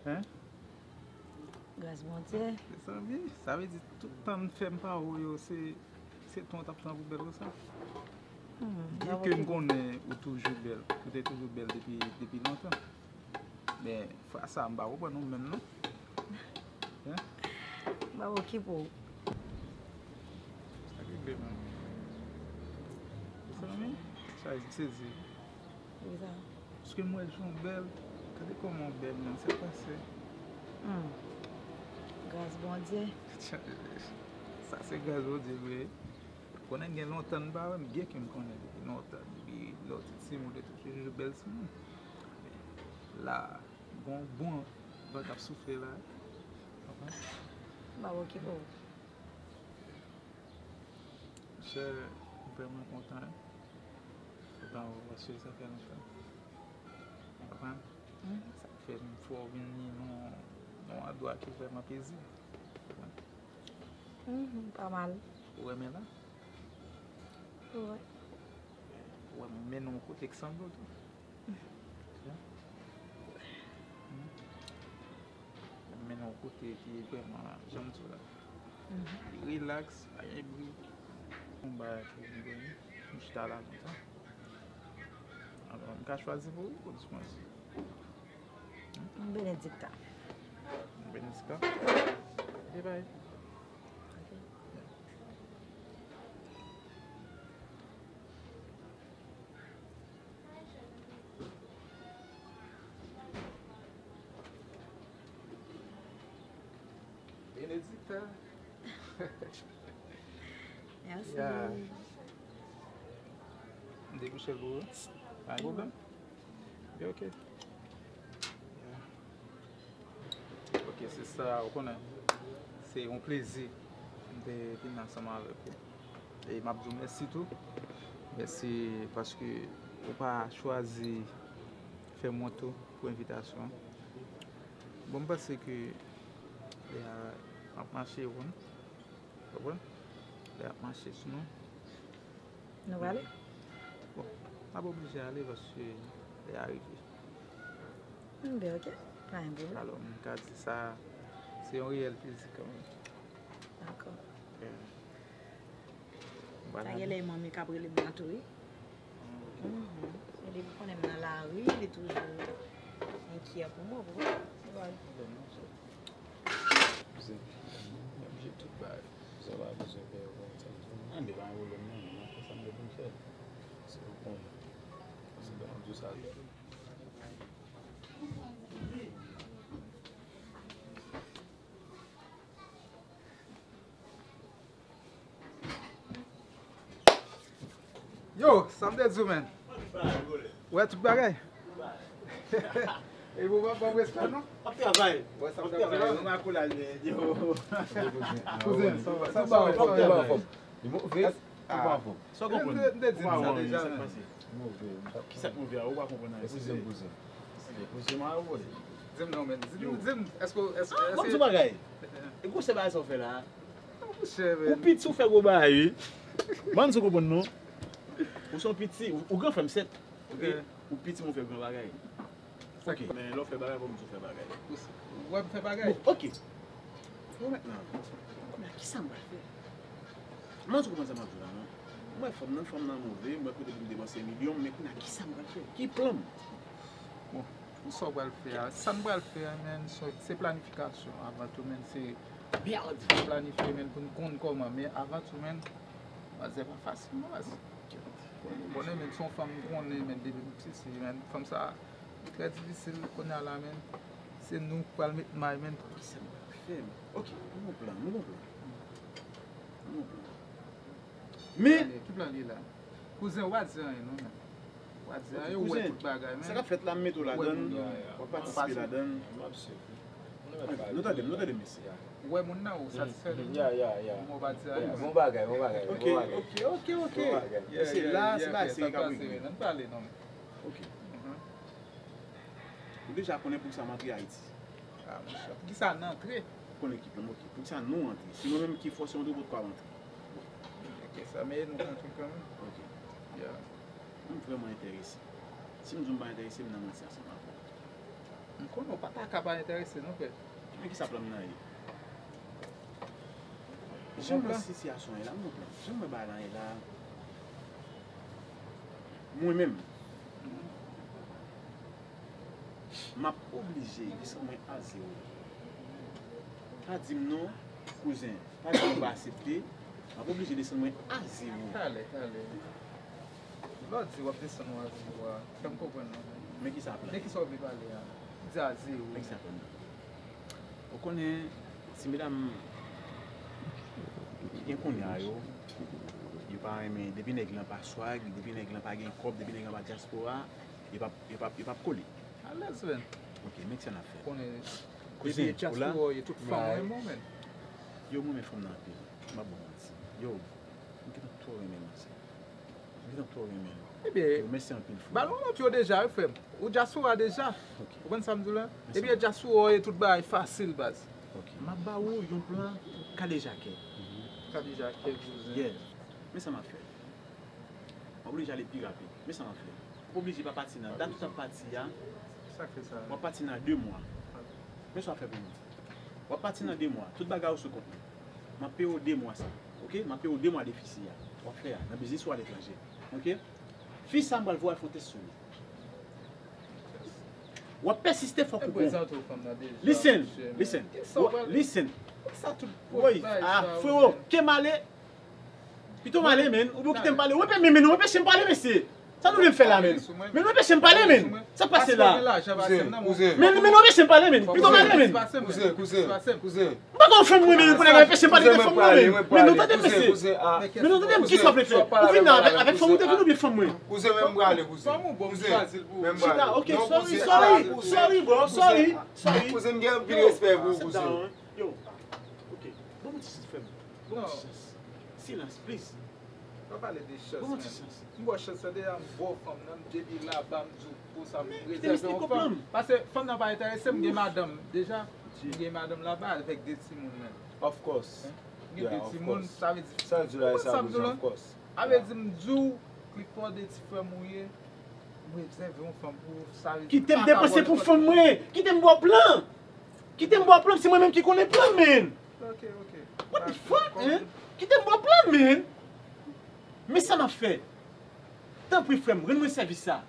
Hein? Gras Bondye. Mezanmi, sa vle di tout tan m fè m pa wè w yo, se, se tan w t ap pran pou bèl konsa? Hmm, byenke m konnen ou toujou bèl, ou te toujou bèl depi, depi lontan. Men, fwa sa, m pa konprann ou menm, non. Hein? M pa okipe w. Sa regle, menm. Mezanmi, sa, m sezi. Poukisa? Paske m wè jan w bèl. Gade kòman w bèl, menm. Sa k pase? Hmm. Gras Bondye. Sa se gras Bondye vre. Konnen gen lontan m pa wè m, gen ke m konnen depi lontan. Depi lè w te timoun, ou te toujou bèl timoun. Men la, gon bon van k ap soufle la. Konprann? M ap okipe w. Monchè, m vrèman kontan, wi. Kontan wè w paske sa fè lontan. Konprann? Mhm. Sa k fè m fè w vin ni yon, yon andwa ki vrèman pezib. Konprann? Mhm, pa mal. Ou renmen la? Wi. Ou wè m mennen w kote k sanble w tou. Byen. Hmm. Mwen mennen w kote ki vrèman, jan m di w la. Mhm. Li rilaks, pa gen bri. Yon bagay pou m konnen, m chita la konsa. Alò, m ka chwazi pou ou, ou di mwen si. Hmm? Benedicta. Benedicta? Ok, bye. Ok. Yeah. Hi, Jen. Benedicta. Merci. Yeah. M debouche l pou ou. Pa gen pwoblèm. Yo, ok. Yeah. Ok, se sa, ou konnen. Se yon plezi m te vin ansanm avèk ou. E m ap di w mèsi tou. Mèsi paske ou pa chwazi fè m wont tou pou envitasyon an. Bon, m panse ke lè a m ap mache, ou konn. Konprann? Lè y ap mache sou nou. Nou prale? Bon, n ap oblije ale paske lè a rive. Enben, ok. Pa gen pwoblèm. Alò, m ka di sa, se yon reyèl plezi kanmenm. Dakò. Yeah. M pral ale. Sa gen lè manmi k ap rele m nan tou, wi. Mhm. E depi konnen m nan lari, li toujou enkyè pou mwen, pou mwen. Kouzen, m oblije tout bagay. Kouzen pa bezwen peye pou mwen, sa m di w. An, li pa yon pwoblèm non, mwen fè sa m gen pou m fè. Se ou konnen. Se dan w di sa. Yo, sa m te di w, man. Ou wè tout bagay? E pou w pa ban m respè, non? Ap travay. Ou wè sa m t ap di w la? Mwen ak ou la, men, yo. Kouzen, sa va, sa va, sa va. Li move, li pa anfòm. Sa w konprann? M te di sa deja, men. Kisa k move a? Ou pa konprann anyen. Kouzen, kouzen. Se kouzen m a yo, bro. Di m non, men. Di m, di m, èske, èske, ah, ban m di w bagay. E gwo se bagay sa w fè la. Monchè, men. Ou piti, ou fè gwo bagay, wi. Ban m di w konprann, non. Ou se yon piti, ou, ou gran frè m, sèt. Ok. Ou piti, men w fè gran bagay. Ok. Men lè w fè bagay, ban m di w fè bagay. Ou wè m fè bagay? Bon, ok. Bon, mentnan, kounye a, kisa m pral fè? Mwen di w konprann sa m ap di w la, non? M wè fanm nan, fanm nan move, m wè kote pou m depanse milyon, men kounye a, kisa m pral fè? Ki plan m? Bon, pou sa w pral fè a, sa n pral fè a, men, se, se planifikasyon avan tou, men, se planifye, men, pou n konn kòman, men avan tou, men, manzè pa fasil, non, baz. Bon, men, se yon fanm m konnen, men, depi m piti, men, fanm sa, li trè difisil kounye a la, men. Se nou k pral met may, men. Kisa m pral fè, men? Ok, nou gon plan, nou gon plan. Nou gon plan. Men ki plan li la? Kouzen, ou pa di anyen, non, men. Ou pa di anyen, ou wè tout bagay, men. Sa k ap fèt la, m mete w ladan l, w ap patisipe ladan l. Nou tande m, nou tande m, mesye. Ou wè moun nan, ou satisfè de moun? Bon bagay, bon bagay, bon bagay. Ok, ok, ok, ok. E se la, se la, se ka regle. Ann pale, non, men. Ok. Ou deja konnen poukisa m antre Ayiti. Ah, monchè, poukisa n antre? Ou konnen ki plan, ok. Poukisa nou antre? Se nou menm ki fòse antre, ou potko ap antre. Ok, sa, men nou antre kanmenm. Ok. Yeah. M vrèman enterese. Si m di w m pa enterese, m nan manti ansanm avè w. M konnen w pa ta ka pa enterese, non, frè. Men kisa plan m nan ye? Jan m wè sitiyasyon an ye la, m gon plan. Jan m wè bagay lan ye la, mwen menm, m ap oblije desann mwen a zewo. Pa di m non, kouzen. Pa di m ou pa aksepte. M ap oblije desann mwen a zewo. Talè, talè. Lè w di w ap desann w a zewo a, fè m konprann non. Men kisa plan? De kisa w vle pale a? Di a zewo. Men kisa plan? Ou konnen, ti medam ki gen kounye a yo, yo pa renmen, depi nèg lan pa swag, depi nèg lan pa gen kòb, depi nèg lan pa dyaspora, yo p ap, yo p ap, yo p ap kole. Alèz, men. Ok, men kisa n ap fè? Konnen, depi dyaspora, yo tout fanm renmen w, men. Yo, m renmen fanm nan anpil. M ap ba w manti. Yo, m gentan twò renmen manzè. M gentan twò renmen l. Ebyen, yo, mèsi anpil, frè. Ba l yon lòt yo deja, wi, frè m. Ou dyaspora deja. Ok. Ou konprann sa m di w la? Ebyen, dyaspora, yo tout bagay fasil, baz. Ok. M ap ba ou yon plan pou kadejakè. Kadejakè, kouzen. Yeah. Men sa m ap fè. M oblije ale pi rapid. Men sa m ap fè. Ou oblije pa pati nan dat ou t ap pati a. Sa k fè sa? W ap pati nan de mwa. Men sa w ap fè pou mwen. W ap pati nan de mwa. Tout bagay ou sou kont mwen. M ap peye w de mwa sa. Ok? M ap peye w de mwa defisi a. W ap fè a nan biznis ou aletranje. Ok? Fi sa m pral voye al fè yon tès sou li. W ap pèsiste fòk ou bon. Listen, listen. Listen. Woy, ah, frero, ke m ale. Pito m ale, men. Oubyen ou kite m pale. Ou anpeche m pale, mesye. Sa nou vle m fè la, menn? Men nou anpeche m pale, menn. Sa k pase la? Kouzen, kouzen. Men, men nou anpeche m pale, menn. Pito pale, menn. Kouzen, kouzen, kouzen. M pa gen yon fanm mwen, menn, pou nèg anpeche m pale, kite fanm mwen, menn. Men nou tande, mesye. Men nou tande, m, kisa w vle fè? Ou vin la avèk, avèk fanm ou te vin oubyen fanm mwen? Kouzen, men m prale, kouzen. Fanm ou bon, m chwazi l pou ou. Chita, ok, sorry, sorry, sorry, bro, sorry, sorry. Kouzen, m gen anpil respè pou ou, kouzen. Yo, ok. Bon, bon ti chans, frè m. Bon, bon ti chans. Silans, please. Pa pale de chans, man. M ba w chans lan deja, m ba w fanm nan, m depi laba, m di w konsa, m rezève yon fanm. Paske fanm nan pa enterese m, m gen madanm deja. M gen madanm laba avèk de timoun, man. Of course. M gen de timoun, sa vle di, sa vle di la, sa vle di, of course. Sa vle di, m di w, Clifford, e ti frè m ou ye, m rezève yon fanm pou ou, sa vle di, kite m depanse pou fanm mwen, kite m ba w plan. Kite m ba w plan, se mwen menm ki konnen plan, man. Ok, ok. What the fuck, man? Kite m ba w plan, man. Men sa m ap fè. Tanpri, frè m, rann mwen sèvis sa.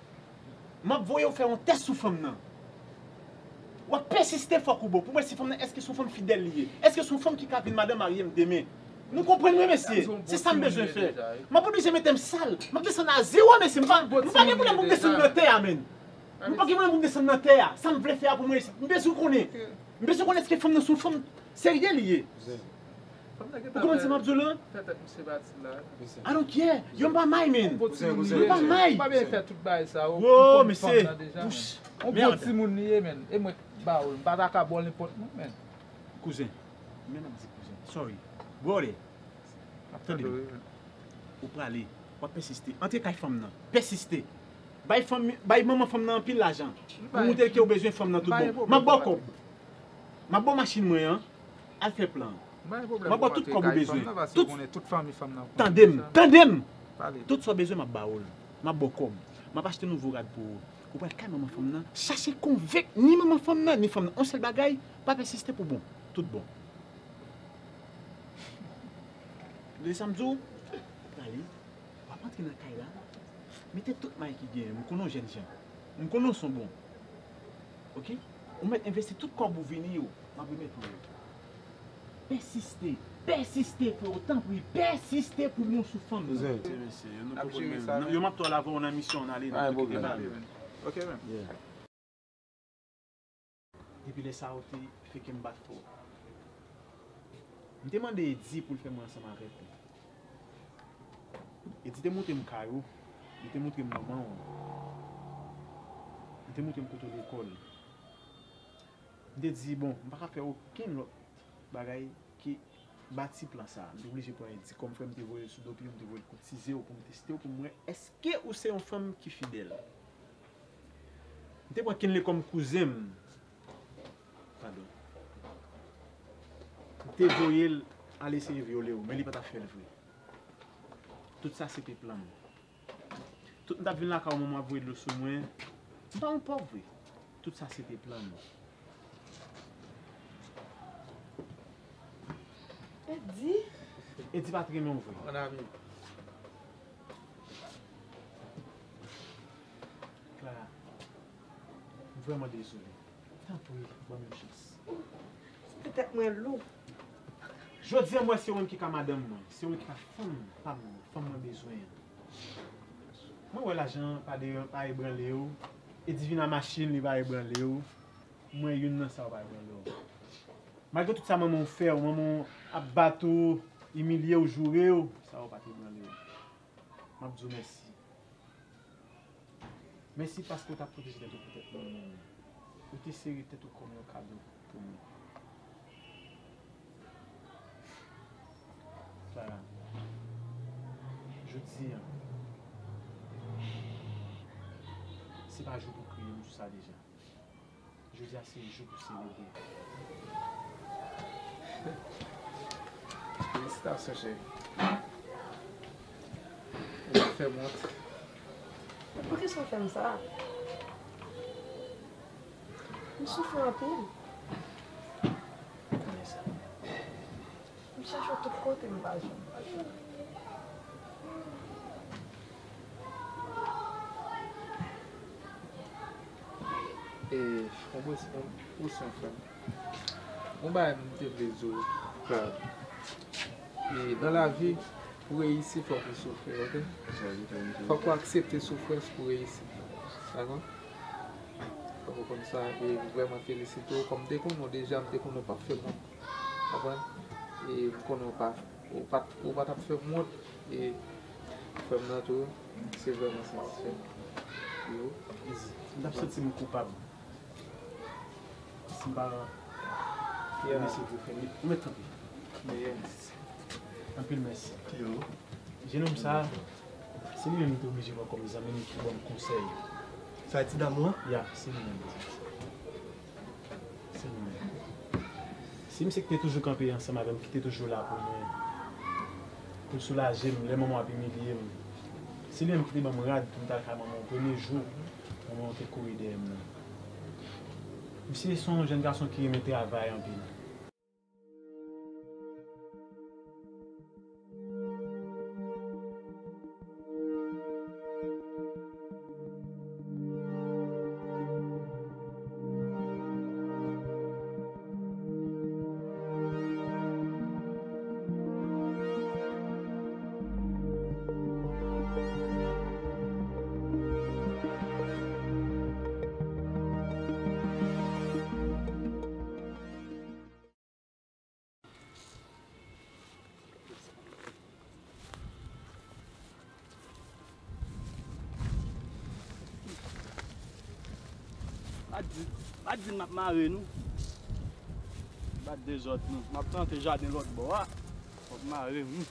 M ap voye w fè yon tès sou fanm nan. W ap pèsiste fòk ou bon pou m wè si fanm nan, èske se yon fanm fidèl li ye. Èske se yon fanm ki ka vin madanm marye m demen. Nou konprann mwen, mesye. Se sa m bezwen fè. M ap oblije mete m sal. M ap desann a zewo, mesye. M pa, m pa gen pwoblèm pou m desann nan tè a, man. M pa gen pwoblèm pou m desann nan tè a. Sa m vle fè a pou mwen, m bezwen konnen. M bezwen konnen èske fanm nan se yon fanm serye li ye. Ou konprann sa m ap di w lan? Fè tèt misye pati la. I don't care. Yo, m pa may, man. M pa may. Ou pa byen fè tout bagay sa yo. Wo, mesye. Bouch. Yon bon timoun li ye, man. E mwen k ba w l. M pa ta ka ba w l nenpòt moun, man. Kouzen. Men ap di kouzen. Sorry. Brother. Tande m. Ou prale. W ap pèsiste. Antre kay fanm nan. Pèsiste. Bay fanm, bay manman fanm nan anpil lajan. Pou montre l ke w bezwen fanm nan tout bon. M ap ba w kòb. M ap ba w machin mwen an. Al fè plan. M ap ba w tout kòb ou bezwen. Tout, tande m, tande m. Tout sa w bezwen, m ap ba w l. M ap ba w kòb. M ap achte nouvo rad pou ou. Ou pral kay manman fanm nan. Chache konvenk ni manman fanm nan, ni fanm nan. Yon sèl bagay, pa pèsiste pou bon. Tout bon. Tande sa m di w? Ou prale. W ap antre nan kay la. Mete tout may ki genyen. M konnen w jènjan. M konnen w son bon. Ok? Ou mèt envesti tout kòb ou vini yo. M ap remèt ou yo. Pèsiste. Pèsiste, freo. Tanpri, pèsiste pou bon sou fanm nan. Mesye, mesye, yo nou konprann menm. Yo m ap twò la avè w nan misyon, n ale, nou kite ba. Ok, menm. Depi lè sa a, ou te fè kè m bat fò. M te mande Edi pou l fè mwen ansanm avèk ou. Edi te montre m kay ou, li te montre m manman w. Li te montre m kote w lekòl. M te di, bon, m pa ka fè okenn lòt bagay ke bati plan sa a. M te oblije pran Edi kòm frè, m te voye l sou do pye w, m te voye l koutize w pou m teste w, pou m wè èske ou se yon fanm ki fidèl. M te pran Kenley kòm kouzen m. Padon. M te voye l al eseye vyole w, men li pa t ap fè l vre. Tout sa se te plan m. Tout m t ap vin lakay ou, manman ap voye dlo sou mwen. M pa yon pòv vre. Tout sa se te plan m. Edi? Edi pa t renmen w vre. Mon ami. Clara, m vrèman dezole. Tanpri, ban m yon chans. Santi tèt mwen lou. Jodi a, m wè se ou menm ki ka madanm mwen. Se ou menm ki ka fanm pa m, fanm mwen bezwen an. Mwen wè lajan an pa de, pa ebranle w. Edi vin a machin, li pa ebranle w. Mwen youn nan sa yo pa ebranle w. Malgre tout sa manman w fè w, manman w ap bat ou, imilye w, joure w, sa yo pa t ebranle w. M ap di w mèsi. Mèsi paske w t ap pwoteje tèt ou poutèt mwen menm. Ou te sere tèt ou kòm yon kado pou mwen. Clara, jodi a, se pa jou pou kriye, m di w sa deja. Jodi a se jou pou selebre. Felisitasyon, cheri. Ou pa fè m wont. Poukisa w fè m sa? M soufri anpil. Tande sa. M chèche w tout kote, m pa jwenn, m pa jwenn. E, yon bwes-, yon bwesyon, frè m. Yon bagay m te vle di w, frè. E, nan lavi, Pou reyisi, fòk ou soufri, oke? Fòk ou aksepte soufrans pou reyisi. Dakò? Fòk ou konn sa, e m vrèman felisite w. Kòm m te konnen w deja, m te konnen w p ap fè m wont. Konprann? E m konnen w pa, ou pa, ou pa t ap fè m wont. E frè m nan tou, se vrèman satisfè. Yo. M t ap santi m koupab. Si m pa remèsye pou fè li, ou mèt kanpe. Anpil mèsi. Yo. Jenòm sa, se li menm m te oblije pran kòm zanmi m ki ban m konsèy. Sa ti dam lan? Ya, se li menm. Se li menm. Se misye ki te toujou kanpe ansanm avè m, ki te toujou la pou mwen, pou l soulaje m lè manman w ap imilye m. Se li menm ki te ban m rad pou m t al kay manman w premye jou manman w te kouri dèyè m nan. Misye se yon jèn gason ki renmen travay anpil. Pa di, pa di m ap mare nou. Bat dezòd nou. M ap plante jaden lòt bò a. Fòk mare nou.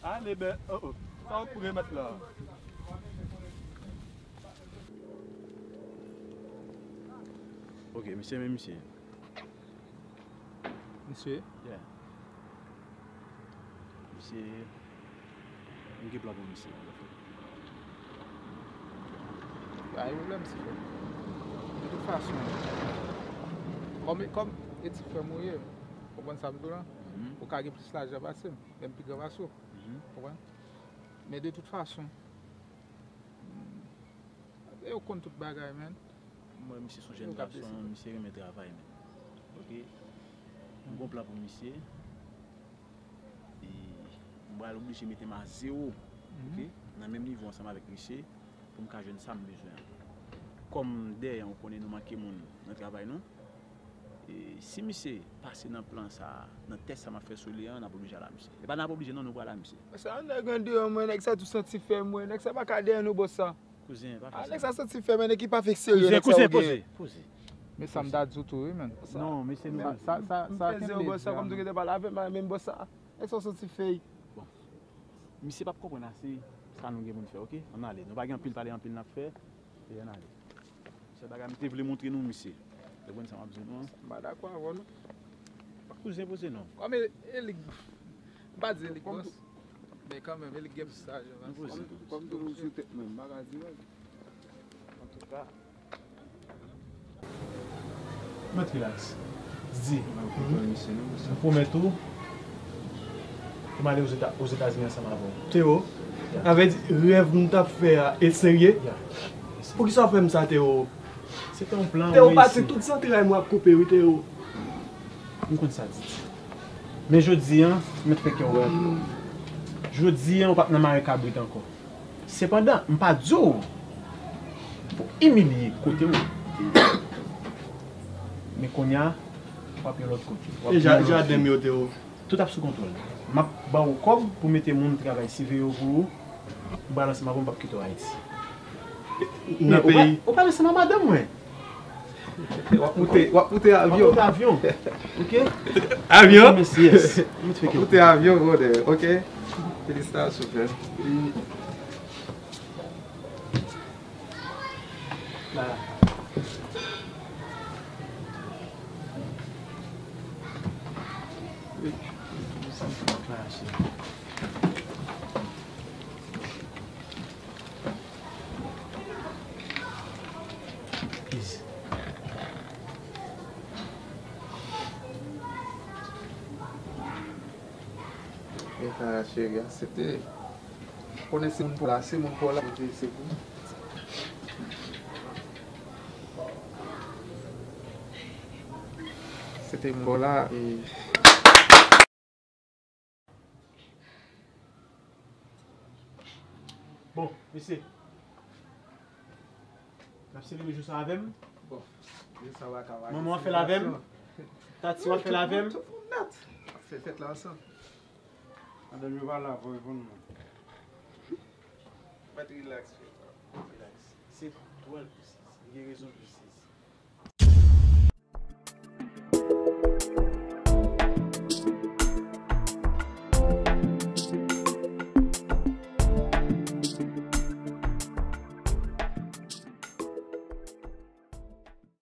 Ale, bè, oh, oh. Sa w ap remèt la? Ok, misye, men misye. Misye? Yeah. Misye, m gen plan pou misye. Pa gen pwoblèm, ti frè. De tout fason, kòm, kòm e ti frè m ou ye, ou konprann sa m di w lan? Mhm. Ou ka gen plis lajan pase m, menm pi gran pase w. Mhm. Ou konprann? Men de tout fason, e yo konn tout bagay, man. Mwen, misye se yon jèn gason, misye renmen travay, man. Ok? M gon plan pou misye. E m pral oblije mete m a zewo, ok, nan menm nivo ansanm avèk misye, pou m ka jwenn sa m bezwen an. Kòm dèyè an, ou konnen nou manke moun nan travay nou. E si misye pase nan plan sa a, nan tès sa m ap fè sou li an, n ap oblije al a misye. E pa n ap oblije, non, nou pral a misye. Sa nèg andeyò mwen, nèg sa tou santi fè mwen, nèg sa pa ka dèyè nou, bòs sa. Kouzen, pa fè sa. Nèg sa santi fè, men nèg ki pa fè serye, nèg sa yo genyen. Kouzen, kouzen, poze, poze. Men sa m ta di w tou, wi, men. Non, mesye, nou sa, sa, sa, m fè zewo bòs sa, kòm tou gentan pale avè m, men bòs sa. Nèg sa w santi fè. Bon. Misye p ap konprann ase sa nou gen pou n fè, ok? Ann ale. Nou pa gen anpil pale, anpil n ap fè. E ann ale. Se bagay m te vle montre nou, misye. Ou konprann sa m ap di nou an? M pa dakò avè w, non. Pa kouzen poze non. Kòm e, e li k, m pa di e li k bòs. Men kanmenm, e li k gen plis lajan, man. Kòm, kòm tou nou sou tèt mwen, m pa ka di non. Antouka. Mèt rilaks. Di, m pwomèt ou, pou m ale Ozeta-, Ozetazini ansanm avè w. Teo, sa vle di rèv nou t ap fè a, e serye? Ya. Poukisa w fè m sa, Teo? Se te yon plan. Teo, pati tout zantray mwen ap koupe, wi, Teo. M konn sa, Didi. Men jodi a, m mèt fè kè w kontan. Jodi a, ou p ap nan mare kabrit ankò. Sepandan, m pa di w pou imilye kote w. Men kounye a, w ap yon lòt kote. W ap yon lòt kote. E ja-, jaden m yo, Teo? Tout ap sou kontwòl. M ap ba w kòb pou mete moun travay siveye w pou ou. M pral ansanm avè w, m p ap kite w Ayiti. Nan peyi. Ou pa, ou pa ansanm ak madanm mwen. W ap moute, w ap moute avyon. W ap moute avyon. Ok? Avyon? Mèsi, yes. W ap moute avyon, brother. Ok? Felisitasyon, frè. Please. Men sa, cheri, aksepte. Konnen se moun pa w la, se moun pa w la, se pou. Te m bò la, e. Bon, mesye. N ap selebre jou sa avè m. Bon, jou sa w a ka. Manman w ap fè l avè m. Tati w ap fè l avè m. Tout moun nèt. N ap fè fèt la ansanm. Madanm yo pa la pou reponn mwen. Mèt rilaks, frè. Rilaks. Se dwòl pou sa.